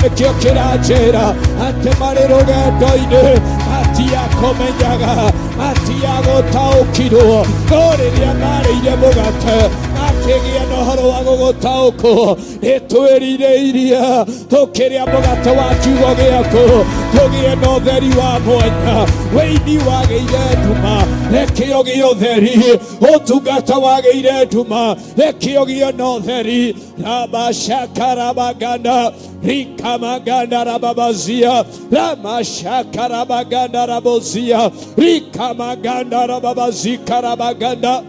Nĩkĩo kĩranjĩra atĩ marĩ rũgendo-inĩ matiakũmenyaga, matiagũtaũkirwo, no rĩrĩa marĩire mũgate makĩgĩa na ũhoro wa gũgũtaũkwo. Nĩtwĩrirĩirie tũkĩrĩa mũgate wa kiugo gĩaku, tũgĩe na ũtheri wa mwanya. Wĩini wagĩire nduma, reke ũgĩe ũtheri. Ũtungata wagĩire nduma, reke ũgĩe na ũtheri. Rabashakarabaganda rikamaganda rababazia ramashakarabaganda rabozia rikamaganda rababazikarabaganda.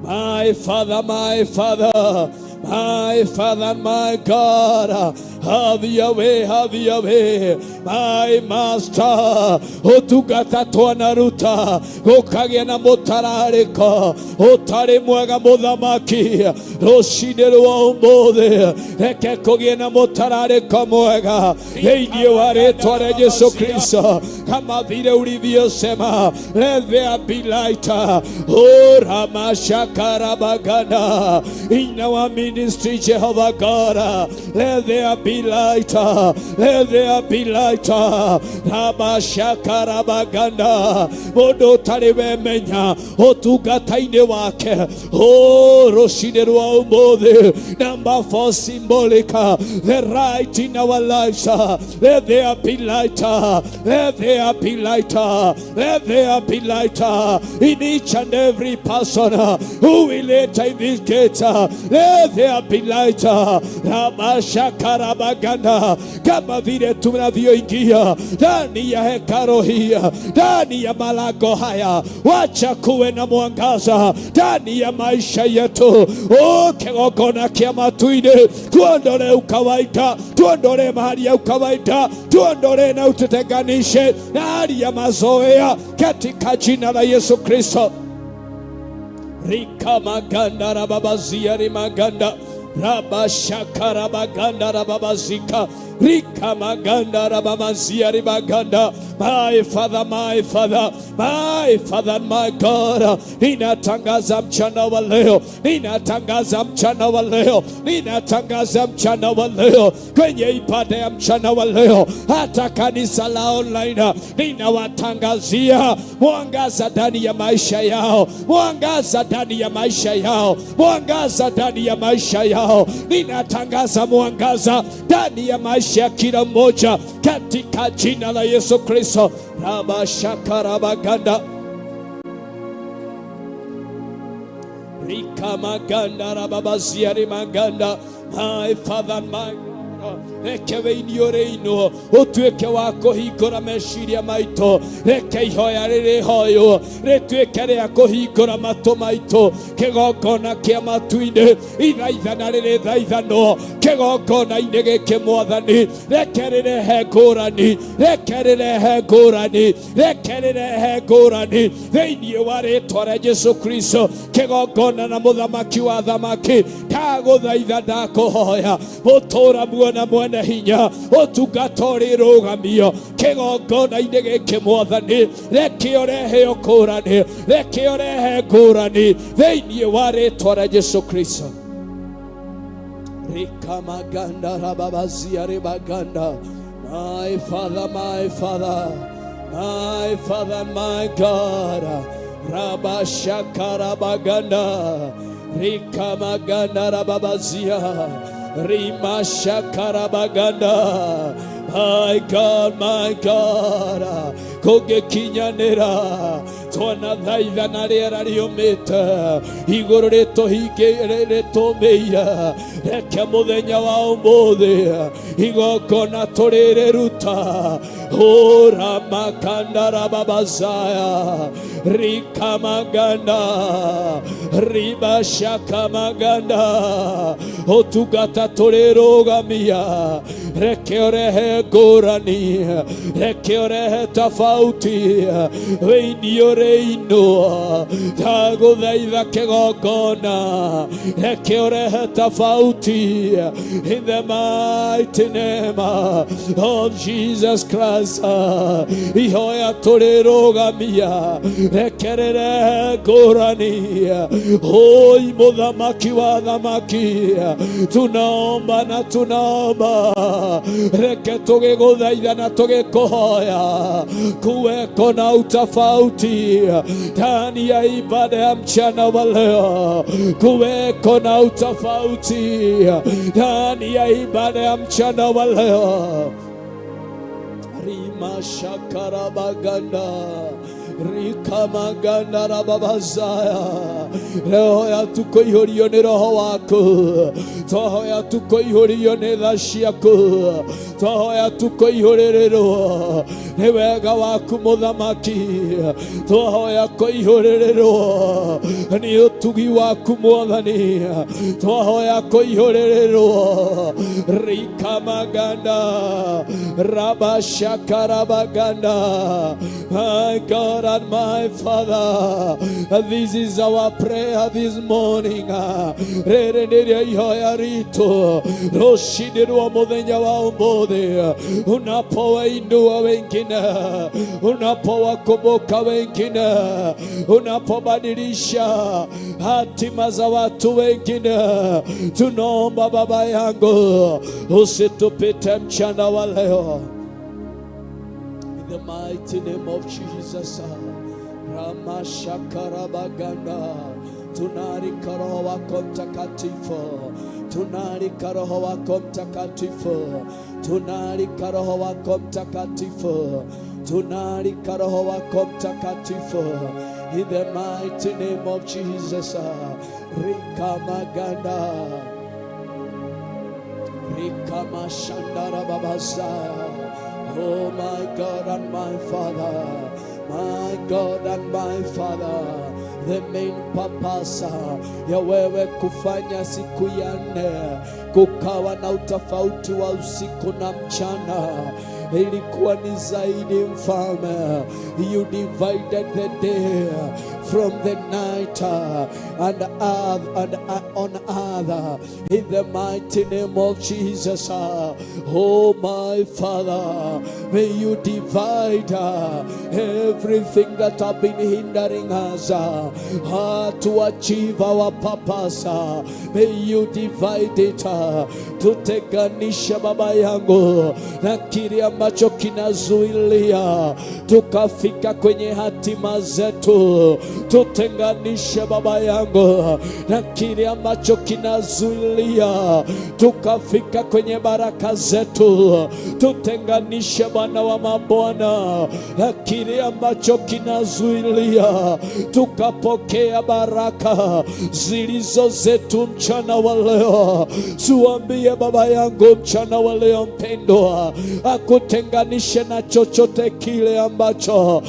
My Father, my Father, my Father, my God, have your way, have your way, my Master. Ũtungata twanaruta gũkagĩa na mũtararĩko ũtarĩ mwega, mũthamaki, rũcinĩ rwa ũmũthĩ reke kũgĩe na mũtararĩko mwega thĩinĩ wa rĩtwa rĩa Yesu Kristo, kama vile ulivyosema, let there be light. Oh, Ramashakarabaganda, in our ministry, Jehovah God, let there be light, let there be light. Ramashakarabaganda, mũndũ ũtarĩ wemenya ũtungata-inĩ wake, oh, rũcinĩ rwa ũmũthĩ. Number four, symbolic, the right in our lives. Let there be light, let there be light, let there be light in each and every person who will enter in this gate. Let there be light. Ramashakarabaganda, kama vile tunavyoingia ndani ya hekalu hii, ndani ya malango haya, wacha kuwe na mwangaza ndani ya maisha yetu. O kĩgongona kĩa matu-inĩ, tuondolee ukawaida, tuondolee mahali ya ukawaida, tuondolee na ututenganishe na hali ya mazoea katika jina la Yesu Kristo. Rikamaganda rababazia rimaganda rabashakarabaganda rababazika rikamaganda rabamazia ribaganda. My Father, my Father, my Father, my God, ninatangaza mchana wa leo, ninatangaza mchana wa leo, ninatangaza mchana wa leo, kwenye ibada ya mchana wa leo, hata kanisa la online, ninawatangazia mwangaza ndani ya maisha yao, mwangaza ndani ya maisha yao, mwangaza ndani ya maisha yao. Ninatangaza mwangaza ndani ya maisha ya kila mmoja katika jina la Yesu Kristo. Rabashakarabaganda rikamaganda rababaziari maganda. My Father, my God, reke wĩini ũrĩinwo ũtuĩke wa kũhingũra meciria maitũ, reke ihoya rĩrĩhoywo rĩtuĩke rĩa kũhingũra matũ maitũ. Kĩgongona kĩa matu-inĩ, ithaithana rĩrĩthaithanwo kĩgongona-inĩ gĩkĩ, mwathani, reke rĩrehe ngũrani, reke rĩrehe ngũrani, reke rĩrehe ngũrani thĩinĩ wa rĩtwa rĩa Jesu Kristo. Kĩgongona na mũthamaki wa thamaki, ndagũthaitha, ndakũhoya, ũtũra muona mwene hinya, ũtungata ũrĩrũgamio kĩgongona-inĩ gĩkĩ, mwathani, reke ũrehe ũkũrani, reke ũrehe ngũrani thĩinĩ wa rĩtwa rĩa Jesu Kristo. Rikamaganda rababazia ribaganda. My Father, my Father, my Father, my God. Rabashakarabaganda rikamaganda rababazia rimashakarabaganda. My God, my God, kũngĩkinyanĩra twanathaithana rĩera rĩũmĩte igũrũ rĩtũmĩire, reke mũthenya wa ũmũthĩ igongona tũrĩrĩruta. Uramakanda rababazaya rikamaganda ribashakamaganda, ũtungata tũrĩrũgamia, reke ũrehe ngũrani, reke ũrehe tofauti wĩini ũrĩinwo. Ndagũthaitha kĩgongona, reke ũrehe tofauti in the mighty name of Jesus Christ. Jesus, ihoya tũrĩrũgamia rekerere ngũrani. Hoi mũthamaki wa thamaki, tunaomba na tunaomba, reke tũgĩgũthaitha na tũgĩkũhoya kuweko na utofauti ndani ya ibada ya mchana wa leo, kuweko na utofauti ndani ya ibada ya mchana wa leo. Rima shakarabaganda rikamaganda rababazaya roho tukoihũrio nĩ roho waku, twahoya tukoihũrio nĩ tha ciaku, twahoya tukoihũrĩrĩrwo nĩ wega waku mũthamaki, twahoya kũihũrĩrĩrwo nĩ ũtugi waku mwathani, twahoya kũihũrĩrĩrwo rikamaganda rabashakarabaganda. My God and my Father, this is our prayer this morning. Rĩrĩ nĩrĩo ihoya ritũ rũcinĩ rwa mũthenya wa ũmũthĩ. Unapowainua wengine, unapowakumbuka wengine, unapobadilisha hatima za watu wengine, tunaomba Baba yangu usitupite mchana wa leo. In the mighty name of Jesus. Ramashakarabaganda, tunaalika Roho wako Mtakatifu, tunaalika Roho wako Mtakatifu, tunaalika Roho wako Mtakatifu, tunaalika Roho wako Mtakatifu. In the mighty name of Jesus. Rikamaganda Rikamashandara Babasa. Oh my God and my Father, my God and my Father, the main purpose ya wewe kufanya siku ya nne kukawa na utofauti wa usiku na mchana ilikuwa ni zaidi, mfalme. You divided the day from the night and earth and on earth in the mighty name of Jesus. Oh my Father, may you divide everything that have been hindering us to achieve our purpose. May you divide it. Tutenganisha baba yangu na kile ambacho kinazuilia tukafika kwenye hatima zetu. Tutenganishe baba yangu na kile ambacho kinazuilia tukafika kwenye baraka zetu. Tutenganishe Bwana wa mabwana na kile ambacho kinazuilia tukapokea baraka zilizo zetu mchana wa leo. Tuambie baba yangu mchana wa leo mpendwa, akutenganishe na chochote kile ambacho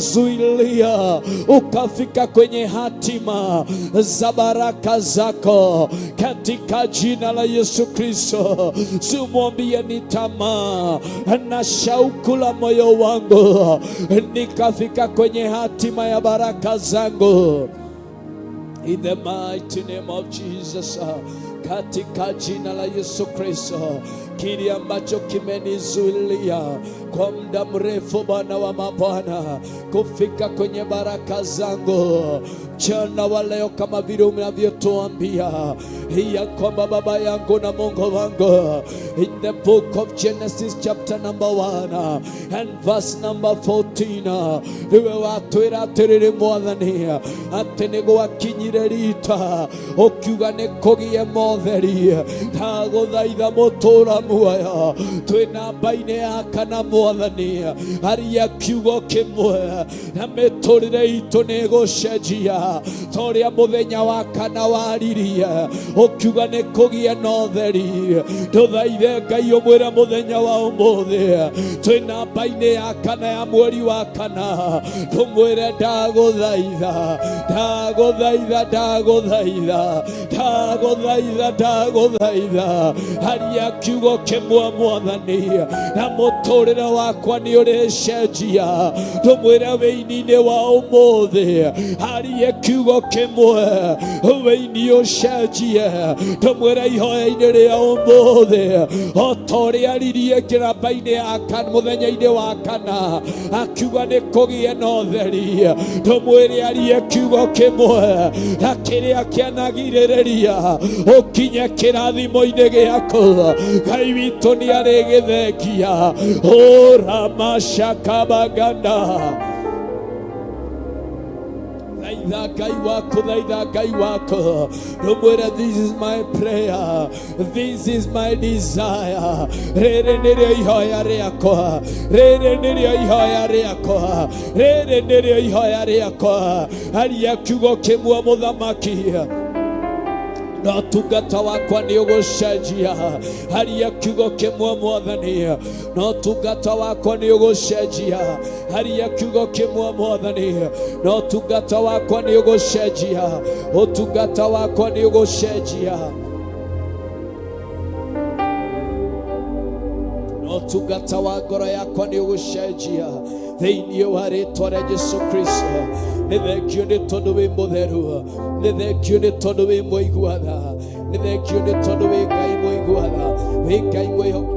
kinazuilia ukafika kwenye hatima za baraka zako katika jina la Yesu Kristo. Simwambie ni tamaa na shauku la moyo wangu nikafika kwenye hatima ya baraka zangu. In the mighty name of Jesus, katika jina la Yesu Kristo, kile ambacho kimenizuilia kwa muda mrefu, Bwana wa mabwana, kufika kwenye baraka zangu mchana wa leo, kama vile unavyotuambia ya kwamba baba yangu na Mungu wangu, in the book of Genesis chapter number 1 and verse number 14, niwe watwĩra atĩrĩrĩ mwathani, atĩ nĩ gwakinyire rita ũkiuga nĩ kũgĩe motheri. Ndagũthaitha mũtũra muoyo, twĩ namba-inĩ ya kana mwathani, aria kiugo kĩmwe na mĩtũrĩre itũ nĩ ĩgũcenjia ta ũrĩa mũthenya wa kana waririe ũkiuga nĩ kũgĩe na ũtheri. Ndũthaithe Ngai ũmwĩre mũthenya wa ũmũthĩ twĩ namba-inĩ ya kana ya mweri wa kana, tũmwĩre ndagũthaitha, ndagũthaitha, ndagũthaitha, ndagũthaitha, ndagũthaitha, aria kiugo. Kiugo kĩmwe mwathani, na mũtũrĩre wakwa nĩ ũrĩcenjia. Ndũmwĩre wĩini-inĩ wa ũmũthĩ arie kiugo kĩmwe, wĩini ũcenjie. Ndũmwĩre ihoya-inĩ rĩa ũmũthĩ, o ta ũrĩa aririe kĩramba-inĩ ya kana mũthenya-inĩ wa kana, akiuga nĩ kũgĩe na ũtheri. Ndũmwĩre arie kiugo kĩmwe, na kĩrĩa kĩanagirĩrĩria ũkinye kĩrathimo-inĩ gĩaku, Ngai witũ nĩ arĩgĩthengia. Ũramacakabaganda thaitha Ngai waku, thaitha Ngai waku, ndũmwĩre this is my prayer, this is my desire. Rĩrĩ nĩrĩo ihoya rĩakwa, rĩrĩ nĩrĩo ihoya rĩakwa, rĩrĩ nĩrĩo ihoya rĩakwa. Aria kiugo kĩmwe mũthamaki, no tungata wakwa nĩ ũgũcenjia. Aria kiugo kĩmwe mwathani, no tungata wakwa nĩ ũgũcenjia. Aria kiugo kĩmwe mwathani, no tungata wakwa nĩ ũgũcenjia. Ũtungata wakwa nĩ ũgũcenjia. No tungata wa ngoro yakwa nĩ ũgũcenjia thĩinĩ wa rĩtwa rĩa Jesu Kristo. Nĩ thengio nĩ tondũ wĩ mũtheru, nĩ thengio nĩ tondũ wĩ mũigua tha, nĩ thengio nĩ tondũ wĩ Ngai mũigua tha, wĩ Ngai mwĩhokeku.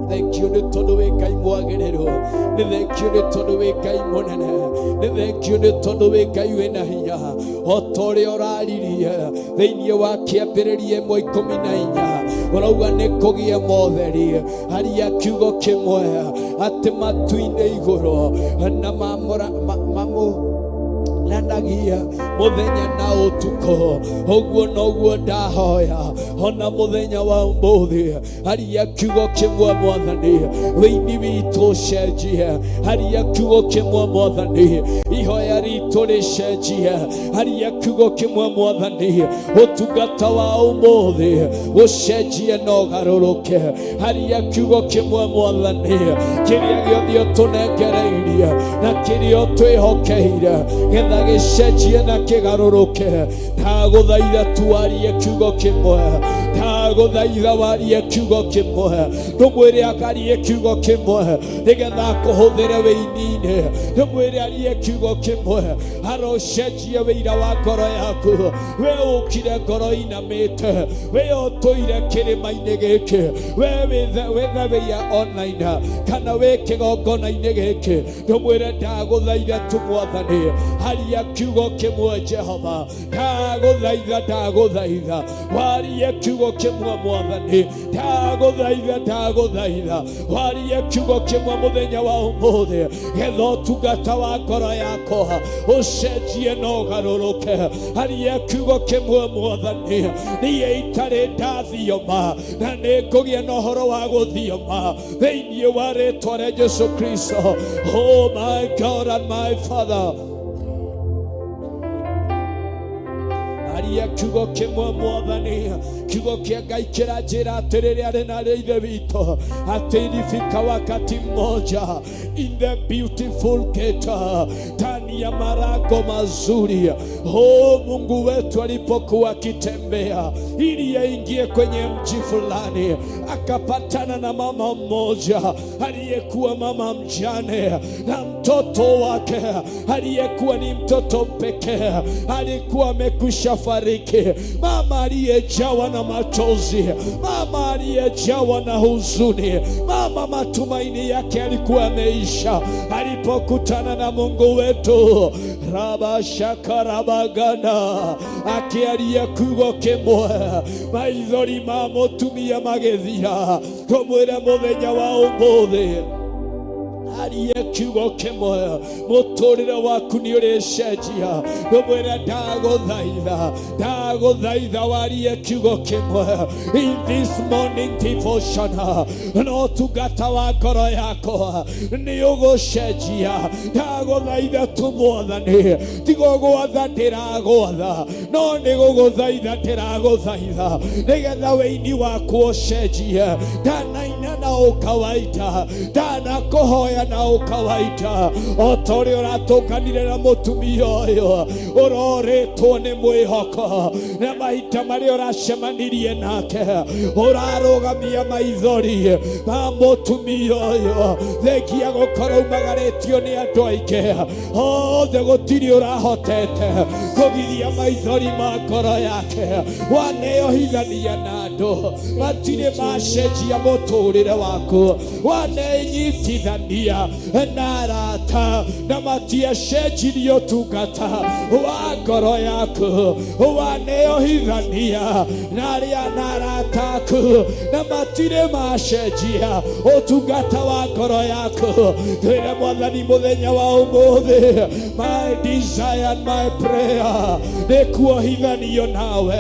Thengio nĩ tondũ wĩ Ngai mwagĩrĩru, nĩ thengio nĩ tondũ wĩ Ngai mũnene, nĩ thengio nĩ tondũ wĩ Ngai wĩna hinya. O ta ũrĩa ũraririe thĩinĩ wa kĩambĩrĩria 1:14, ũrauga nĩ kũgĩe motheri. Aria kiugo kĩmwe atĩ matu-inĩ igũrũ na mamũra mamu nanagia mũthenya na ũtukũ, ũguo noguo ndahoya ona mũthenya wa ũmũthĩ. Aria kiugo kĩmwe mwathani, wĩini witũ ũcenjie. Aria kiugo kĩmwe mwathani, ihoya ritũ rĩcenjie. Aria kiugo kĩmwe mwathani, ũtungata wa ũmũthĩ ũcenjie na ũgarũrũke. Aria kiugo kĩmwe mwathani, kĩrĩa gĩothe ũtũnengereirie na kĩrĩa ũtwĩhokeire, getha gĩcenjie na kĩgarũrũke. Ndagũthaitha tuarie kiugo kĩmwe, ndagũthaitha warie kiugo kĩmwe. Ndũmwĩre akarie kiugo kĩmwe nĩgetha akũhũthĩre wĩini-inĩ. Ndũmwĩre arie kiugo kĩmwe arocenjie wĩira wa ngoro yaku. We ũkire ngoro inamĩte, we ũtũire kĩrĩma-inĩ gĩkĩ, we wĩthe wĩya online kana wĩ kĩgongona-inĩ gĩkĩ, ndũmwĩre ndagũthaitha tu mwathani, aria kiugo kĩmwe Jehova, ndagũthaitha, ndagũthaitha warie kiugo kĩmwe mwathani, ndagũthaitha, ndagũthaitha warie kiugo kĩmwe mũthenya wa ũmũthĩ, getha ũtungata wa ngoro yakwa ũcenjie na ũgarũrũke. Aria kiugo kĩmwe mwathani, niĩ itarĩ ndathioma na nĩ ngũgĩa na ũhoro wa gũthioma thĩinĩ wa rĩtwa rĩa Jesu Kristo. Oh my God and my Father, aria kiugo kĩmwe mwathani. Kiugo kĩa Ngai kĩranjĩra atĩrĩrĩ, arĩ na arĩ ithe witũ, atĩ ilifika wakati mmoja in the beautiful gate, ndani ya malango mazuri, oh, Mungu wetu alipokuwa akitembea ili aingie kwenye mji fulani, akapatana na mama mmoja aliyekuwa mama mjane na mtoto wake aliyekuwa ni mtoto pekee, alikuwa amekwisha fariki. Mama aliyejawa na machozi, mama aliyejawa na huzuni, mama matumaini yake alikuwa ameisha. Alipokutana na Mungu wetu rabashakarabagana, akiaria kiugo kĩmwe, maithori ma mũtumia magĩthira. Tũmwĩre mũthenya wa ũmũthĩ arie kiugo kĩmwe, mũtũrĩre waku nĩ ũrĩcenjia. Ndũmwĩre ndagũthaitha, ndagũthaitha warie kiugo kĩmwe in this morning devotion, no tungata wa ngoro yakwa nĩ ũgũcenjia. Ndagũthaitha tu mwathani, tigũgwatha ndĩragwatha, no nĩ gũgũthaitha ndĩragũthaitha nĩgetha wĩini waku ũcenjie. Ndanaina na ukawaida, ndanakũhoya na ukawaida, o ta ũrĩa ũratũnganire na mũtumia ũyũ ũrorĩtwo nĩ mwĩhoko, na mahinda marĩa ũracemanirie nake ũrarũgamia maithori ma mũtumia ũyũ, thengia gũkorwo umagarĩtio nĩ andũ aingĩ othe, gũtirĩ ũrahotete kũgiria maithori ma ngoro yake. Waneohithania na andũ matirĩ macenjia mũtũrĩre waku, wanenyitithania na arata na matiacenjirie ũtungata wa ngoro yaku, waneohithania na arĩa na arata aku na matirĩ macenjia ũtungata wa ngoro yaku. Twĩre Mwathani mũthenya wa ũmũthĩ, my desire and my prayer nĩ kuohithanio nawe,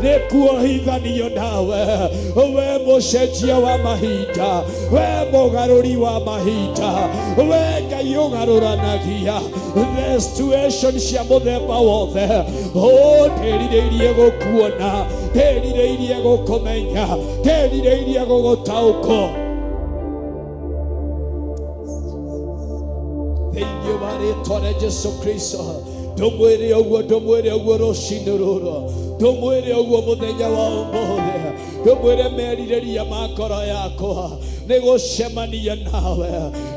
nĩ kuohithanio nawe, we mũcenjia wa mahinda, we mũgarũri wa mahinda, we Ngai ũgarũranagia the situation cia mũthemba wothe. O ndĩrirĩirie gũkuona, ndĩrirĩirie gũkũmenya, ndĩrirĩirie gũgũtaũkwo thĩinĩ wa rĩtwa rĩa Jesu Kristo. Ndũmwĩre ũguo, ndũmwĩre ũguo rũcinĩ rũrũ, ndũmwĩre ũguo mũthenya wa ũmũthĩ, ndũmwĩre merirĩria ma ngoro yakwa nĩ gũcemania nawe,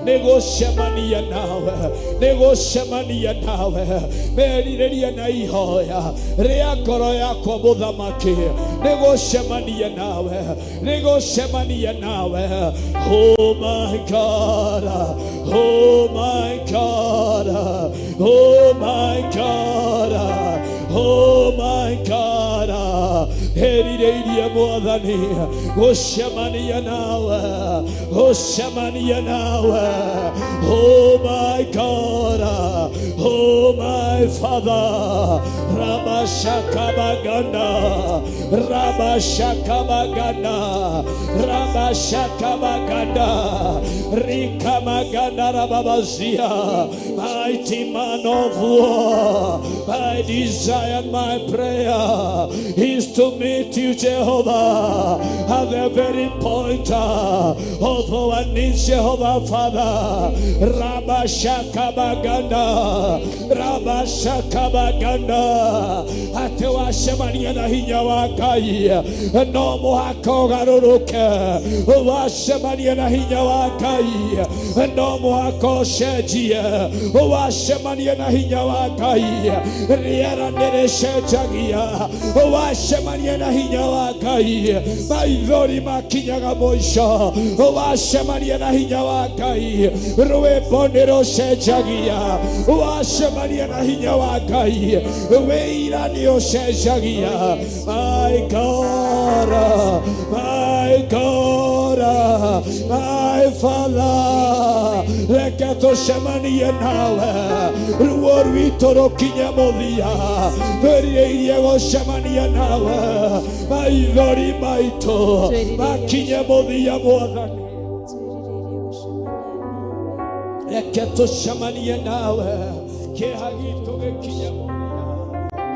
nĩ gũcemania nawe, nĩ gũcemania nawe. Merirĩria na ihoya rĩa ngoro yakwa, mũthamaki, nĩ gũcemania nawe, nĩ gũcemania nawe. Oh my God, oh my God, oh my God, oh my God. Erirĩirie, Mwathani, gũcemania nawe, gũcemania nawe. Oh my God, oh my Father. Rabashakabaganda, Rabashakabaganda, Rabashakabaganda, Rikamaganda, Rababazia. Mighty man of war, my desire and my prayer is to meet you, Jehovah, at the very point of our needs, Jehovah Father. Rabashakabaganda, Rabashakabaganda. Atĩ wacemania na hinya wa Ngai no mũhaka ũgarũrũke, wacemania na hinya wa Ngai no mũhaka ũcenjie, wacemania na hinya wa Ngai rĩera nĩ rĩcenjagia, wacemania na hinya wa Ngai maithori makinyaga mũico, wacemania na hinya wa Ngai rwĩmbo nĩ rũcenjagia, wacemania na hinya wa Ngai wĩira nĩ ũcenjagia. My God, my God, my Father, reke tũcemanie nawe, ruo rwitũ rũkinye mũthia. Twĩrirĩirie gũcemania nawe, maithori maitũ makinye mũthia, Mwathani. Reke tũcemanie nawe, kĩeha gitũ gĩkinye mũthia.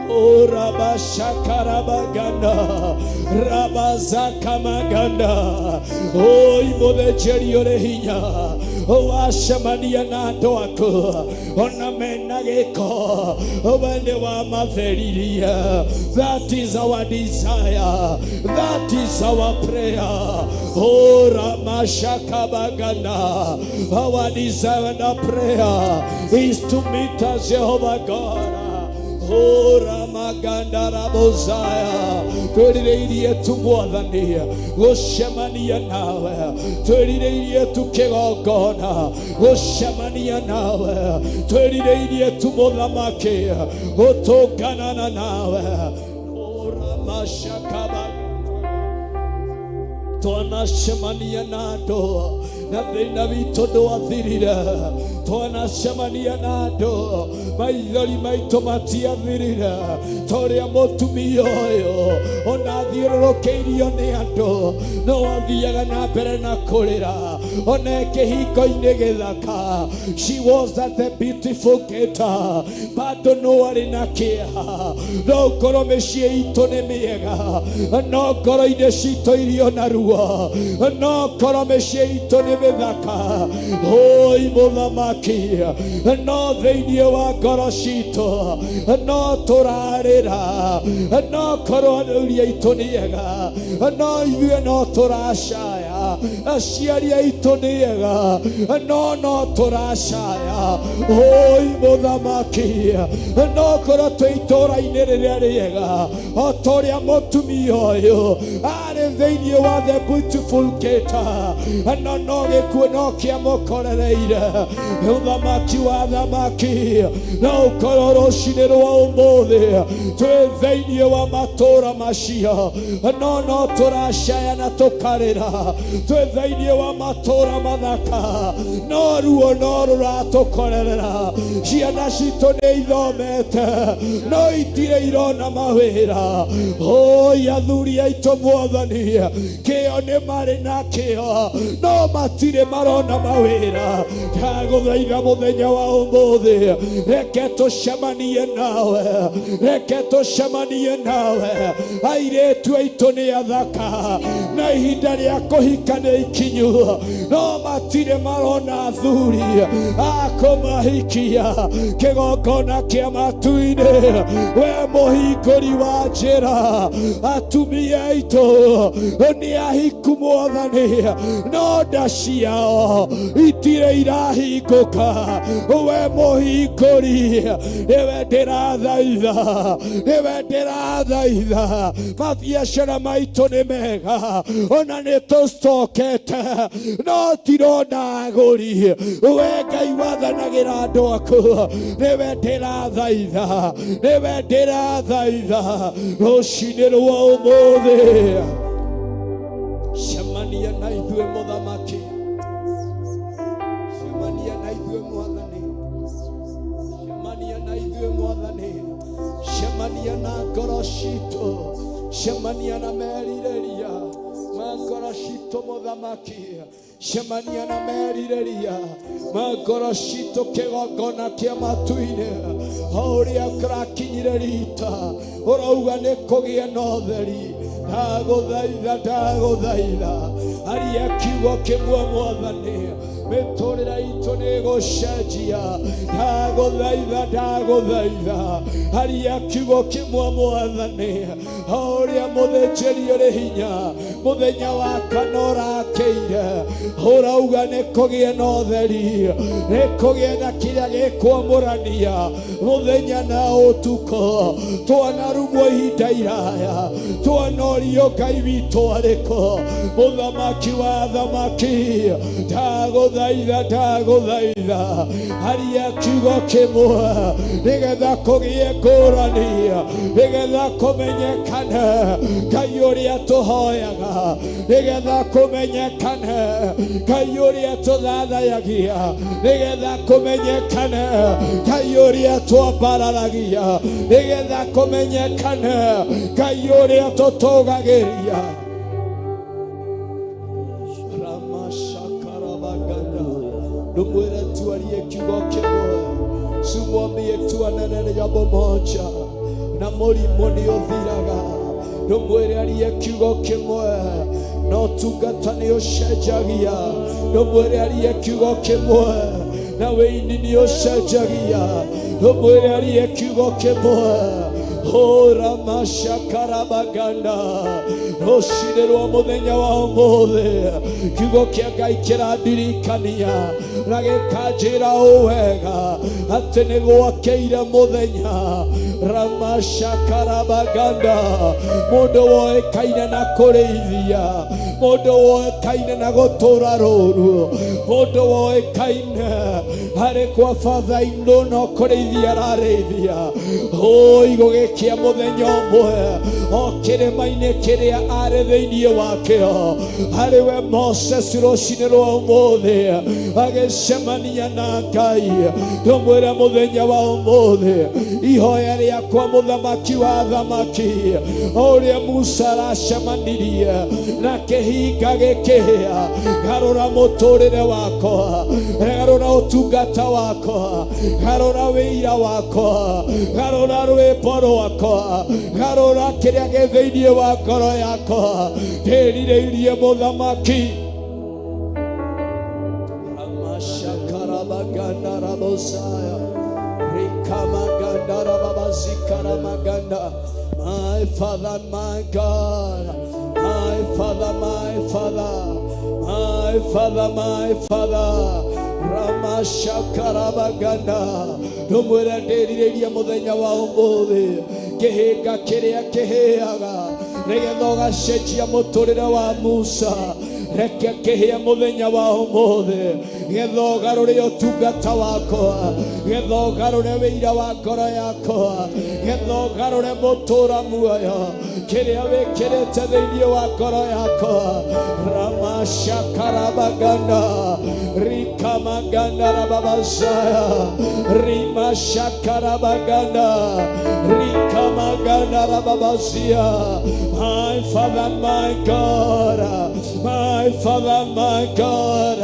Oh, Rabashakarabaganda, Rabazakamaganda. Oi, mũthĩnjĩri ũrĩ hinya, wacemania na andũ aku ona mena gĩko, we nĩ wamatheririe. That is our desire, that is our prayer. Oh, Ramashakabaganda, our desire and our prayer is to meet us, Jehovah God. Ora maganda rabozaya, twĩrirĩirie tu, Mwathani, gũcemania nawe, twĩrirĩirie tu kĩgongona gũcemania nawe, twĩrirĩirie tu, mũthamaki, gũtũnganana nawe. Ora mashakaba, twanacemania na andũ na thĩna witũ ndwathirire, twanacemania na andũ maithori maitũ matiathirire, ta ũrĩa mũtumia ũyũ ona athiũrũrũkĩirio nĩ andũ no athiaga na mbere na kũrĩra. Ona kĩhingo-inĩ gĩthaka, she was at the beautiful gate, bado no arĩ na kĩeha. No ngorwo mĩciĩ itũ nĩ mĩega, no ngoro-inĩ citũ irio na ruo. No ngorwo mĩciĩ itũ nĩ mĩthaka, oi mũthamaki, no thĩinĩ wa ngoro citũ no tũrarĩra. No korwo athuri aitũ nĩ ega, no ithuĩ no tũracaya. Aciari aitũ nĩ ega, no tũracaya. Oi mũthamaki, no korwo twĩ itũũra-inĩ rĩrĩa rĩega, o ta ũrĩa mũtumia ũyũ arĩ thĩinĩ wa the beautiful gate, no gĩkuũ no kĩamũkorereire. Mũthamaki wa thamaki, no ũkorwo rũcinĩ rwa ũmũthĩ twĩ thĩinĩ wa matũũra macio, no tũracaya na tũkarĩra. Twĩ thĩinĩ wa matũũra mathaka, no ruo no rũratũkorerera. Ciana citũ nĩ ithomete, no itirĩ irona mawĩra. Oi athuri aitũ, mwathani, kĩo nĩ marĩ nakĩo, no matirĩ marona mawĩra. Ndagũthaitha mũthenya wa ũmũthĩ, reke tũcemanie nawe, reke tũcemanie nawe. Airĩtu aitũ nĩ athaka, na ihinda rĩa kũhika nĩ ikinyu, no matirĩ marona athuri a kũmahikia kĩgongona kĩa matu-inĩ. We mũhingũri wa njĩra, atumia aitũ nĩ ahiku, mwathani, no nda ciao itirĩ irahingũka. We mũhingũri, nĩwe ndĩrathaitha, nĩwe ndĩrathaitha. Mabiacara maitũ nĩ mega, ona nĩ tũcokete, no tirona agũri. We Ngai wathanagĩra andũ aku, nĩwe ndĩrathaitha, nĩwe ndĩrathaitha rũcinĩ rwa ũmũthĩ. Cemania na ithuĩ, mũthamaki. Cemania na ithuĩ, mwathani. Cemania na ithuĩ, mwathani. Cemania na ngoro citũ, cemania na merirĩria ma ngoro citũ, mũthamaki. Cemania na merirĩria ma ngoro citũ, kĩgongona kĩa matu-inĩ. O ũrĩa kũrakinyire rita ũrauga nĩ kũgĩe na ũtheri, ndagũthaitha, ndagũthaitha, aria kiugo kĩmwe, mwathani, mĩtũrĩre itũ nĩ ĩgũcenjia. Ndagũthaitha, ndagũthaitha, aria kiugo kĩmwe, mwathani, o ũrĩa mũthĩnjĩri ũrĩ hinya mũthenya wa kana ũrakĩire ũrauga nĩ kũgĩe na ũtheri, nĩ kũgĩe na kĩrĩa gĩkwamũrania mũthenya na ũtukũ. Twanarumwo ihinda iraya, twanorio Ngai witũ arĩkũ? Mũthamaki wa thamaki, ndagũthaitha, ndagũthaitha, aria kiugo kĩmwe nĩgetha kũgĩe ngũrani, nĩgetha kũmenyekane Ngai ũrĩa tũhoyaga, nĩgetha kũmenyekane Ngai ũrĩa tũthathayagia, nĩgetha kũmenyekane Ngai ũrĩa twambararagia, nĩgetha kũmenyekane Ngai ũrĩa tũtũgagĩria. Ramashakarabaganda, ndũmwĩre tuarie kiugo kĩmwe, sumwambie tuanene jambo moja na mũrimũ nĩ ũthiraga. Ndũmwĩre arie kiugo kĩmwe na ũtungata nĩ ũcenjagia. Ndũmwĩre arie kiugo kĩmwe na wĩini nĩ ũcenjagia. Ndũmwĩre arie kiugo kĩmwe. Hũra macakarabaganda, rũcinĩ rwa mũthenya wa ũmũthĩ, kiugo kĩa Ngai kĩrandirikania na gĩkanjĩra ũ wega atĩ nĩ gwakĩire mũthenya ramacakarabaganda mũndũ woĩkaine na kũrĩithia, mũndũ woĩkaine na gũtũra rũru, mũndũ woĩkaine harĩ kwa batha indo no kũrĩithia ararĩithia. Hũi, gũgĩkĩa mũthenya ũmwe, o kĩrĩma-inĩ kĩrĩa arĩ thĩinĩ wakĩo, harĩ we Moses, rũcinĩ rwa ũmũthĩ agĩcemania na Ngai. Ndũmwĩre mũthenya wa ũmũthĩ, ihoya rĩakwa, mũthamaki wa thamaki, o ũrĩa Musa aracemanirie na kĩhi Kĩhinga gĩkĩhĩa, garũra mũtũrĩre wakwa, garũra ũtungata wakwa, garũra wĩira wakwa, garũra rwĩmbo rwakwa, garũra kĩrĩa gĩ thĩinĩ wa ngoro yakwa. Ndĩrirĩirie mũthamaki. Ramashakarabaganda rabosaya rikamaganda rababazikaramaganda. My Father, my God, my Father, my Father, my Father, my Father. Ramashakarabaganda. Ndũmwĩre ndĩrirĩirie mũthenya wa ũmũthĩ kĩhinga kĩrĩa kĩhĩaga nĩgetha ũgacenjia mũtũrĩre wa Musa. Reke kĩhĩe mũthenya wa ũmũthĩ getha ũgarũre ũtungata wakwa, getha ũgarũre wĩira wa ngoro yakwa, getha ũgarũre mũtũra muoyo kĩrĩa wĩkĩrĩte thĩinĩ wa ngoro yakwa. Ramashakarabaganda rikamaganda rababasaya rimashakarabaganda rikamaganda rababazia. My Father, my God, my Father, my God.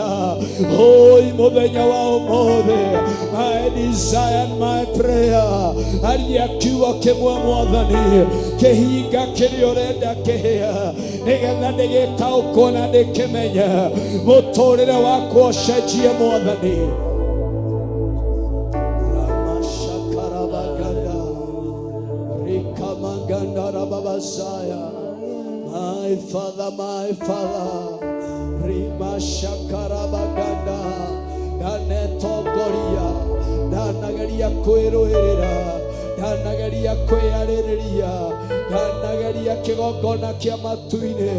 Oi mũthenya wa ũmũthĩ, my desire and my prayer, aria kiugo kĩmwe mwathani, kĩhinga kĩrĩa ũrenda kĩhĩa nĩgetha ndĩgĩtaũkwo na ndĩkĩmenye mũtũrĩre wakwa ũcenjie mwathani. Ramashakarabaganda rikamaganda rababasaya. My Father, my Father, rimashakarabaganda. Ndanetongoria, ndanageria kwĩrũĩrĩra, ndanageria kwĩyarĩrĩria, ndanageria kĩgongona kĩa matu-inĩ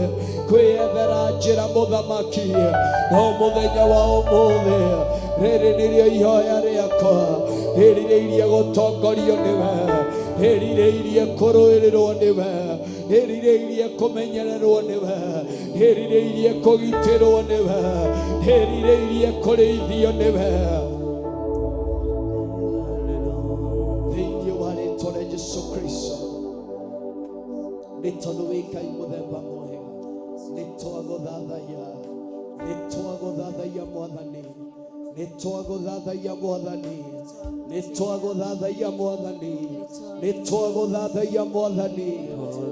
kwĩyethera njĩra mũthamaki, no mũthenya wa ũmũthĩ rĩrĩ nĩrĩo ihoya rĩakwa. Rĩrirĩirie gũtongorio nĩwe, rĩrirĩirie kũrũĩrĩrwo nĩwe, rĩrirĩirie kũmenyererwo nĩwe, rĩrirĩirie kũgitĩrwo nĩwe, rĩrirĩirie kũrĩithio nĩwe thĩinĩ wa rĩtwa rĩa Jesu Kristo. Nĩ tondũ wĩ Ngai mũthemba mwega, nĩ twagũthathaiya, nĩ twagũthathaiya mwathani, nĩ twagũthathaiya mwathani, nĩ twagũthathaiya mwathani, nĩ twagũthathaiya mwathani,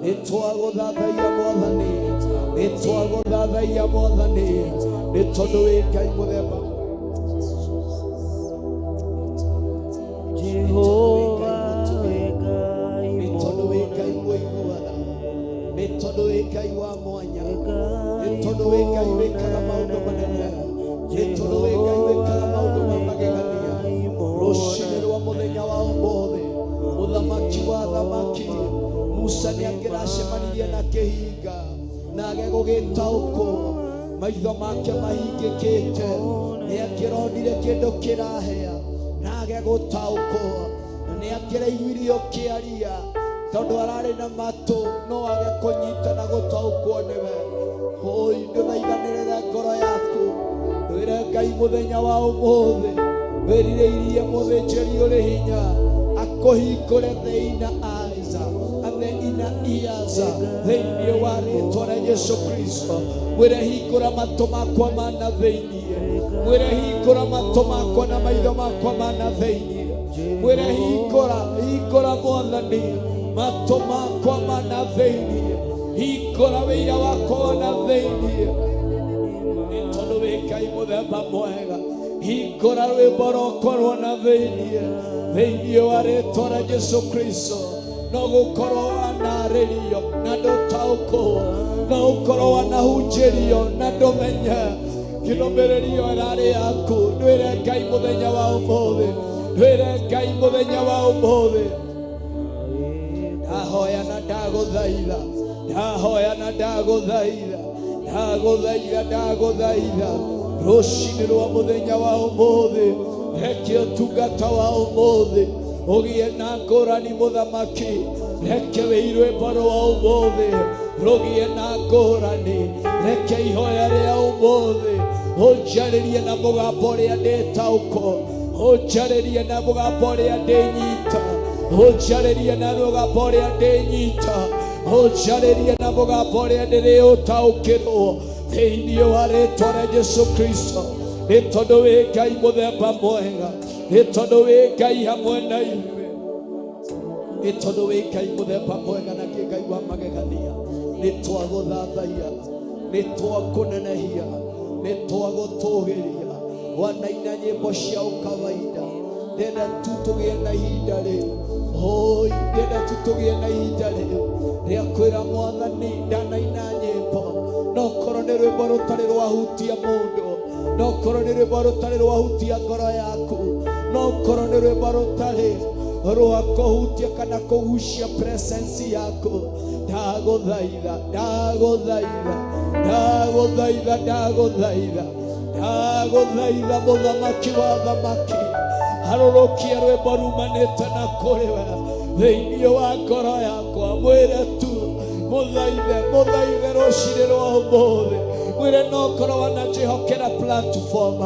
nĩ twagũthathaiya mwathani, nĩ twagũthathaiya mwathani, nĩ tondũ wĩ Ngai mũthemba. Jehova wĩ Ngai. Nĩ tondũ wĩ Ngai mũiguaga, nĩ tondũ wĩ Ngai wa mwanya, nĩ tondũ wĩ Ngai wĩkaga maũndũ manene, nĩ tondũ wĩ Ngai wĩkaga maũndũ ma magegania. Rũcinĩ rwa mũthenya wa ũmũthĩ, mũthamaki wa thamaki, Musa nĩ angĩracemanirie na kĩhinga na age gũgĩtaũkwo, maitho make mahingĩkĩte, nĩ angĩronire kĩndũ kĩrahĩa na age gũtaũkwo, na nĩ angĩraiguire ũkĩaria tondũ ararĩ na matũ no age kũnyita na gũtaũkwo nĩwe. Hũi ndũthaithanĩrĩre ngoro yaku, wĩre Ngai mũthenya wa ũmũthĩ wĩrirĩirie mũthĩnjĩri ũrĩ hinya akũhingũre the inner eyes and the inner ears thĩinĩ wa rĩtwa rĩa Jesu Kristo. Mwĩre hingũra matũ makwa ma na thĩinĩ, mwĩre hingũra matũ makwa na maitho makwa ma na thĩinĩ, mwĩre hingũra, hingũra mwathani matũ makwa ma na thĩinĩ, hingũra wĩira wakwa wa na thĩinĩ, nĩ tondũ wĩ Ngai mũthemba mwega. Hingũra rwĩmbo rwakwa rwa na thĩinĩ thĩinĩ wa rĩtwa rĩa Jesu Kristo. No gũkorwo wanarĩrio na ndũtaũkwo, no ũkorwo wanahunjĩrio na ndũmenye kĩrũmĩrĩrio ĩrarĩ yaku. Ndwĩre Ngai mũthenya wa ũmũthĩ, ndwĩre Ngai mũthenya wa ũmũthĩ, ndahoya na ndagũthaitha, ndahoya na ndagũthaitha, ndagũthaitha, ndagũthaitha rũcinĩ rwa mũthenya wa ũmũthĩ, reke ũtungata wa ũmũthĩ ũgĩe na ngũrani mũthamaki, reke wĩirwĩmbo rwa ũmũthĩ rũgĩe na ngũrani, reke ihoya rĩa ũmũthĩ ũnjarĩrie na mũgambo ũrĩa ndĩtaũkwo, ũnjarĩrie na mũgambo ũrĩa ndĩnyita, ũnjarĩrie na mũgambo ũrĩa ndĩnyita. Ũnjarĩrie na mũgambo ũrĩa ndĩrĩ ũtaũkĩrwo thĩinĩ wa rĩtwa rĩa Jesu Kristo. Nĩ tondũ wĩ Ngai mũthemba mwega, nĩ tondũ wĩ Ngai hamwe na ithuĩ, nĩ tondũ wĩ Ngai mũthemba mwega na kĩ Ngai wa magegania. Nĩ twagũthathaiya, nĩ twakũnenehia, nĩ twagũtũgĩria. Wanaina nyĩmbo cia ũkawaida, ndenda tu tũgĩe na ihinda rĩu. Hoi, ndenda tu tũgĩe na ihinda rĩu rĩa kwĩra Mwathani, ndanaina nyĩmbo, no korwo nĩ rwĩmbo rũtarĩ rwahutia mũndũ, no korwo nĩ rwĩmbo rũtarĩ rwahutia ngoro yaku, no korwo nĩ rwĩmbo rũtarĩ rwa kũhutia kana kũgucia presence yaku, ndagũthaitha, ndagũthaitha, ndagũthaitha, ndagũthaitha, ndagũthaitha, mũthamaki wa thamaki, harũrũkia rwĩmbo rumanĩte na kũrĩ we thĩinĩ wa ngoro yakwa. Mwĩre tu, mũthaithe, mũthaithe rũcinĩ rwa ũmũthĩ. Mwĩre, no korwo wananjĩhokera platform,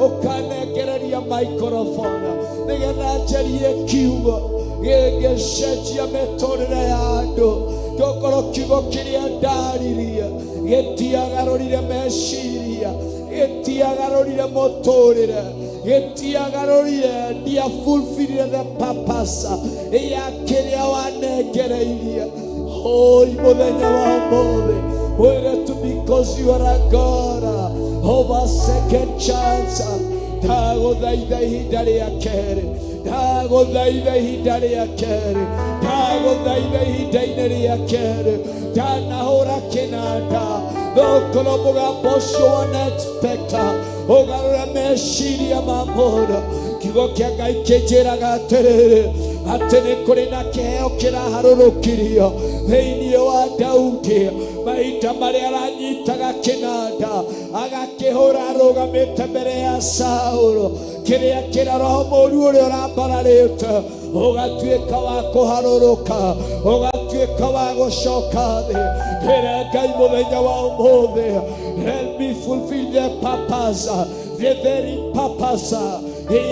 ũkanengereria microphone nĩgetha njarie kiugo gĩngĩcenjia mĩtũrĩre ya andũ, tokorwo kiugo kĩrĩa ndaririe gĩtiagarũrire meciria, gĩtiagarũrire mũtũrĩre, gĩtiagarũrire, ndia fulfillire the purpose ya kĩrĩa wanengereirie. Hoi, mũthenya wa ũmũthĩ mwĩre tu, because you are a God of a second chance, ndagũthaitha ihinda rĩa kerĩ, ndagũthaitha ihinda rĩa kerĩ, ndagũthaitha ihinda-inĩ rĩa kerĩ. Ndanahũra kĩnanda, nokorwo mũgambo ũcio wanexpecta ũgarũra meciria ma mũndũ. Kiugo kĩa Ngai kĩnjĩraga atĩrĩrĩ, atĩ nĩ kũrĩ na kĩheo kĩraharũrũkirio thĩinĩ wa Daudi mahinda marĩa aranyitaga kĩnanda agakĩhũra arũgamĩte mbere ya Saũlũ. Kĩrĩa kĩra roho mũũru ũrĩa ũrambararĩte ũgatuĩka wa kũharũrũka, ũgatuĩka wa gũcoka thĩ. Ĩra Ngai mũthenya wa ũmũthĩ, let me fulfill the purpose, the very purpose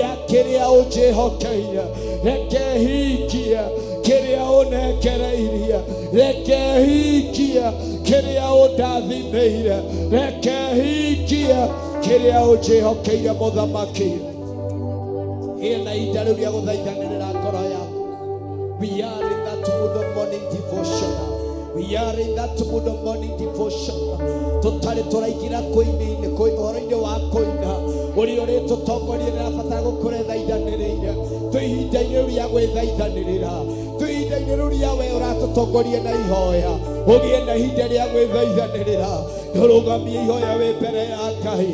ya kĩrĩa ũnjĩhokeire. Reke hingie kĩrĩa ũnengereirie, reke hingie kĩrĩa ũndathimĩire, reke hingie kĩrĩa ũnjĩhokeire. Mũthamaki, gĩa na ihinda rĩu rĩa gũthaithanĩrĩra ngoro yaku. We are in that mood of morning devotion. We are in that mood of morning devotion. Tũtarĩ tũraingĩra kũini-inĩ, ũhoro-inĩ wa kũina ũrĩa ũrĩtũtongoria. Nĩrabatara gũkũra ĩthaithanĩrĩire. Twĩ ihinda-inĩ rĩu rĩa gwĩthaithanĩrĩra, twĩ ihinda-inĩ rĩu rĩa we ũratũtongoria na ihoya. Ũgĩe na ihinda rĩa gwĩthaithanĩrĩra, ũrũgamie ihoya wĩ mbere ya Ngai,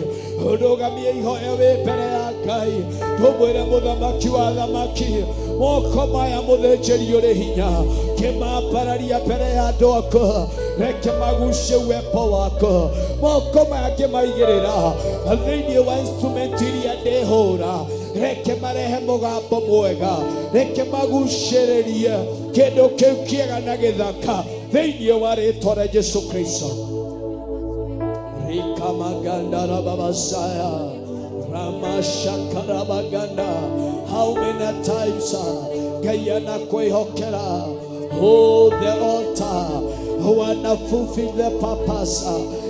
ũrũgamie ihoya wĩ mbere ya Ngai. Tũmwĩre mũthamaki wa thamaki, moko maya mũthĩnjĩri ũrĩ hinya kĩmambararia mbere ya andũ aku, reke magucie uwepo waku. Moko maya ngĩmaigĩrĩra thĩinĩ wa instrument iria ndĩhũra, reke marehe mũgambo mwega, reke magucĩrĩrie kĩndũ kĩu kĩega na gĩthaka thĩinĩ wa rĩtwa rĩa Jesu Kristo. Rikamaganda rababasaya ramashakarabaganda. How many times Ngai anakwĩhokera? Oh, the altar wana fulfill the purpose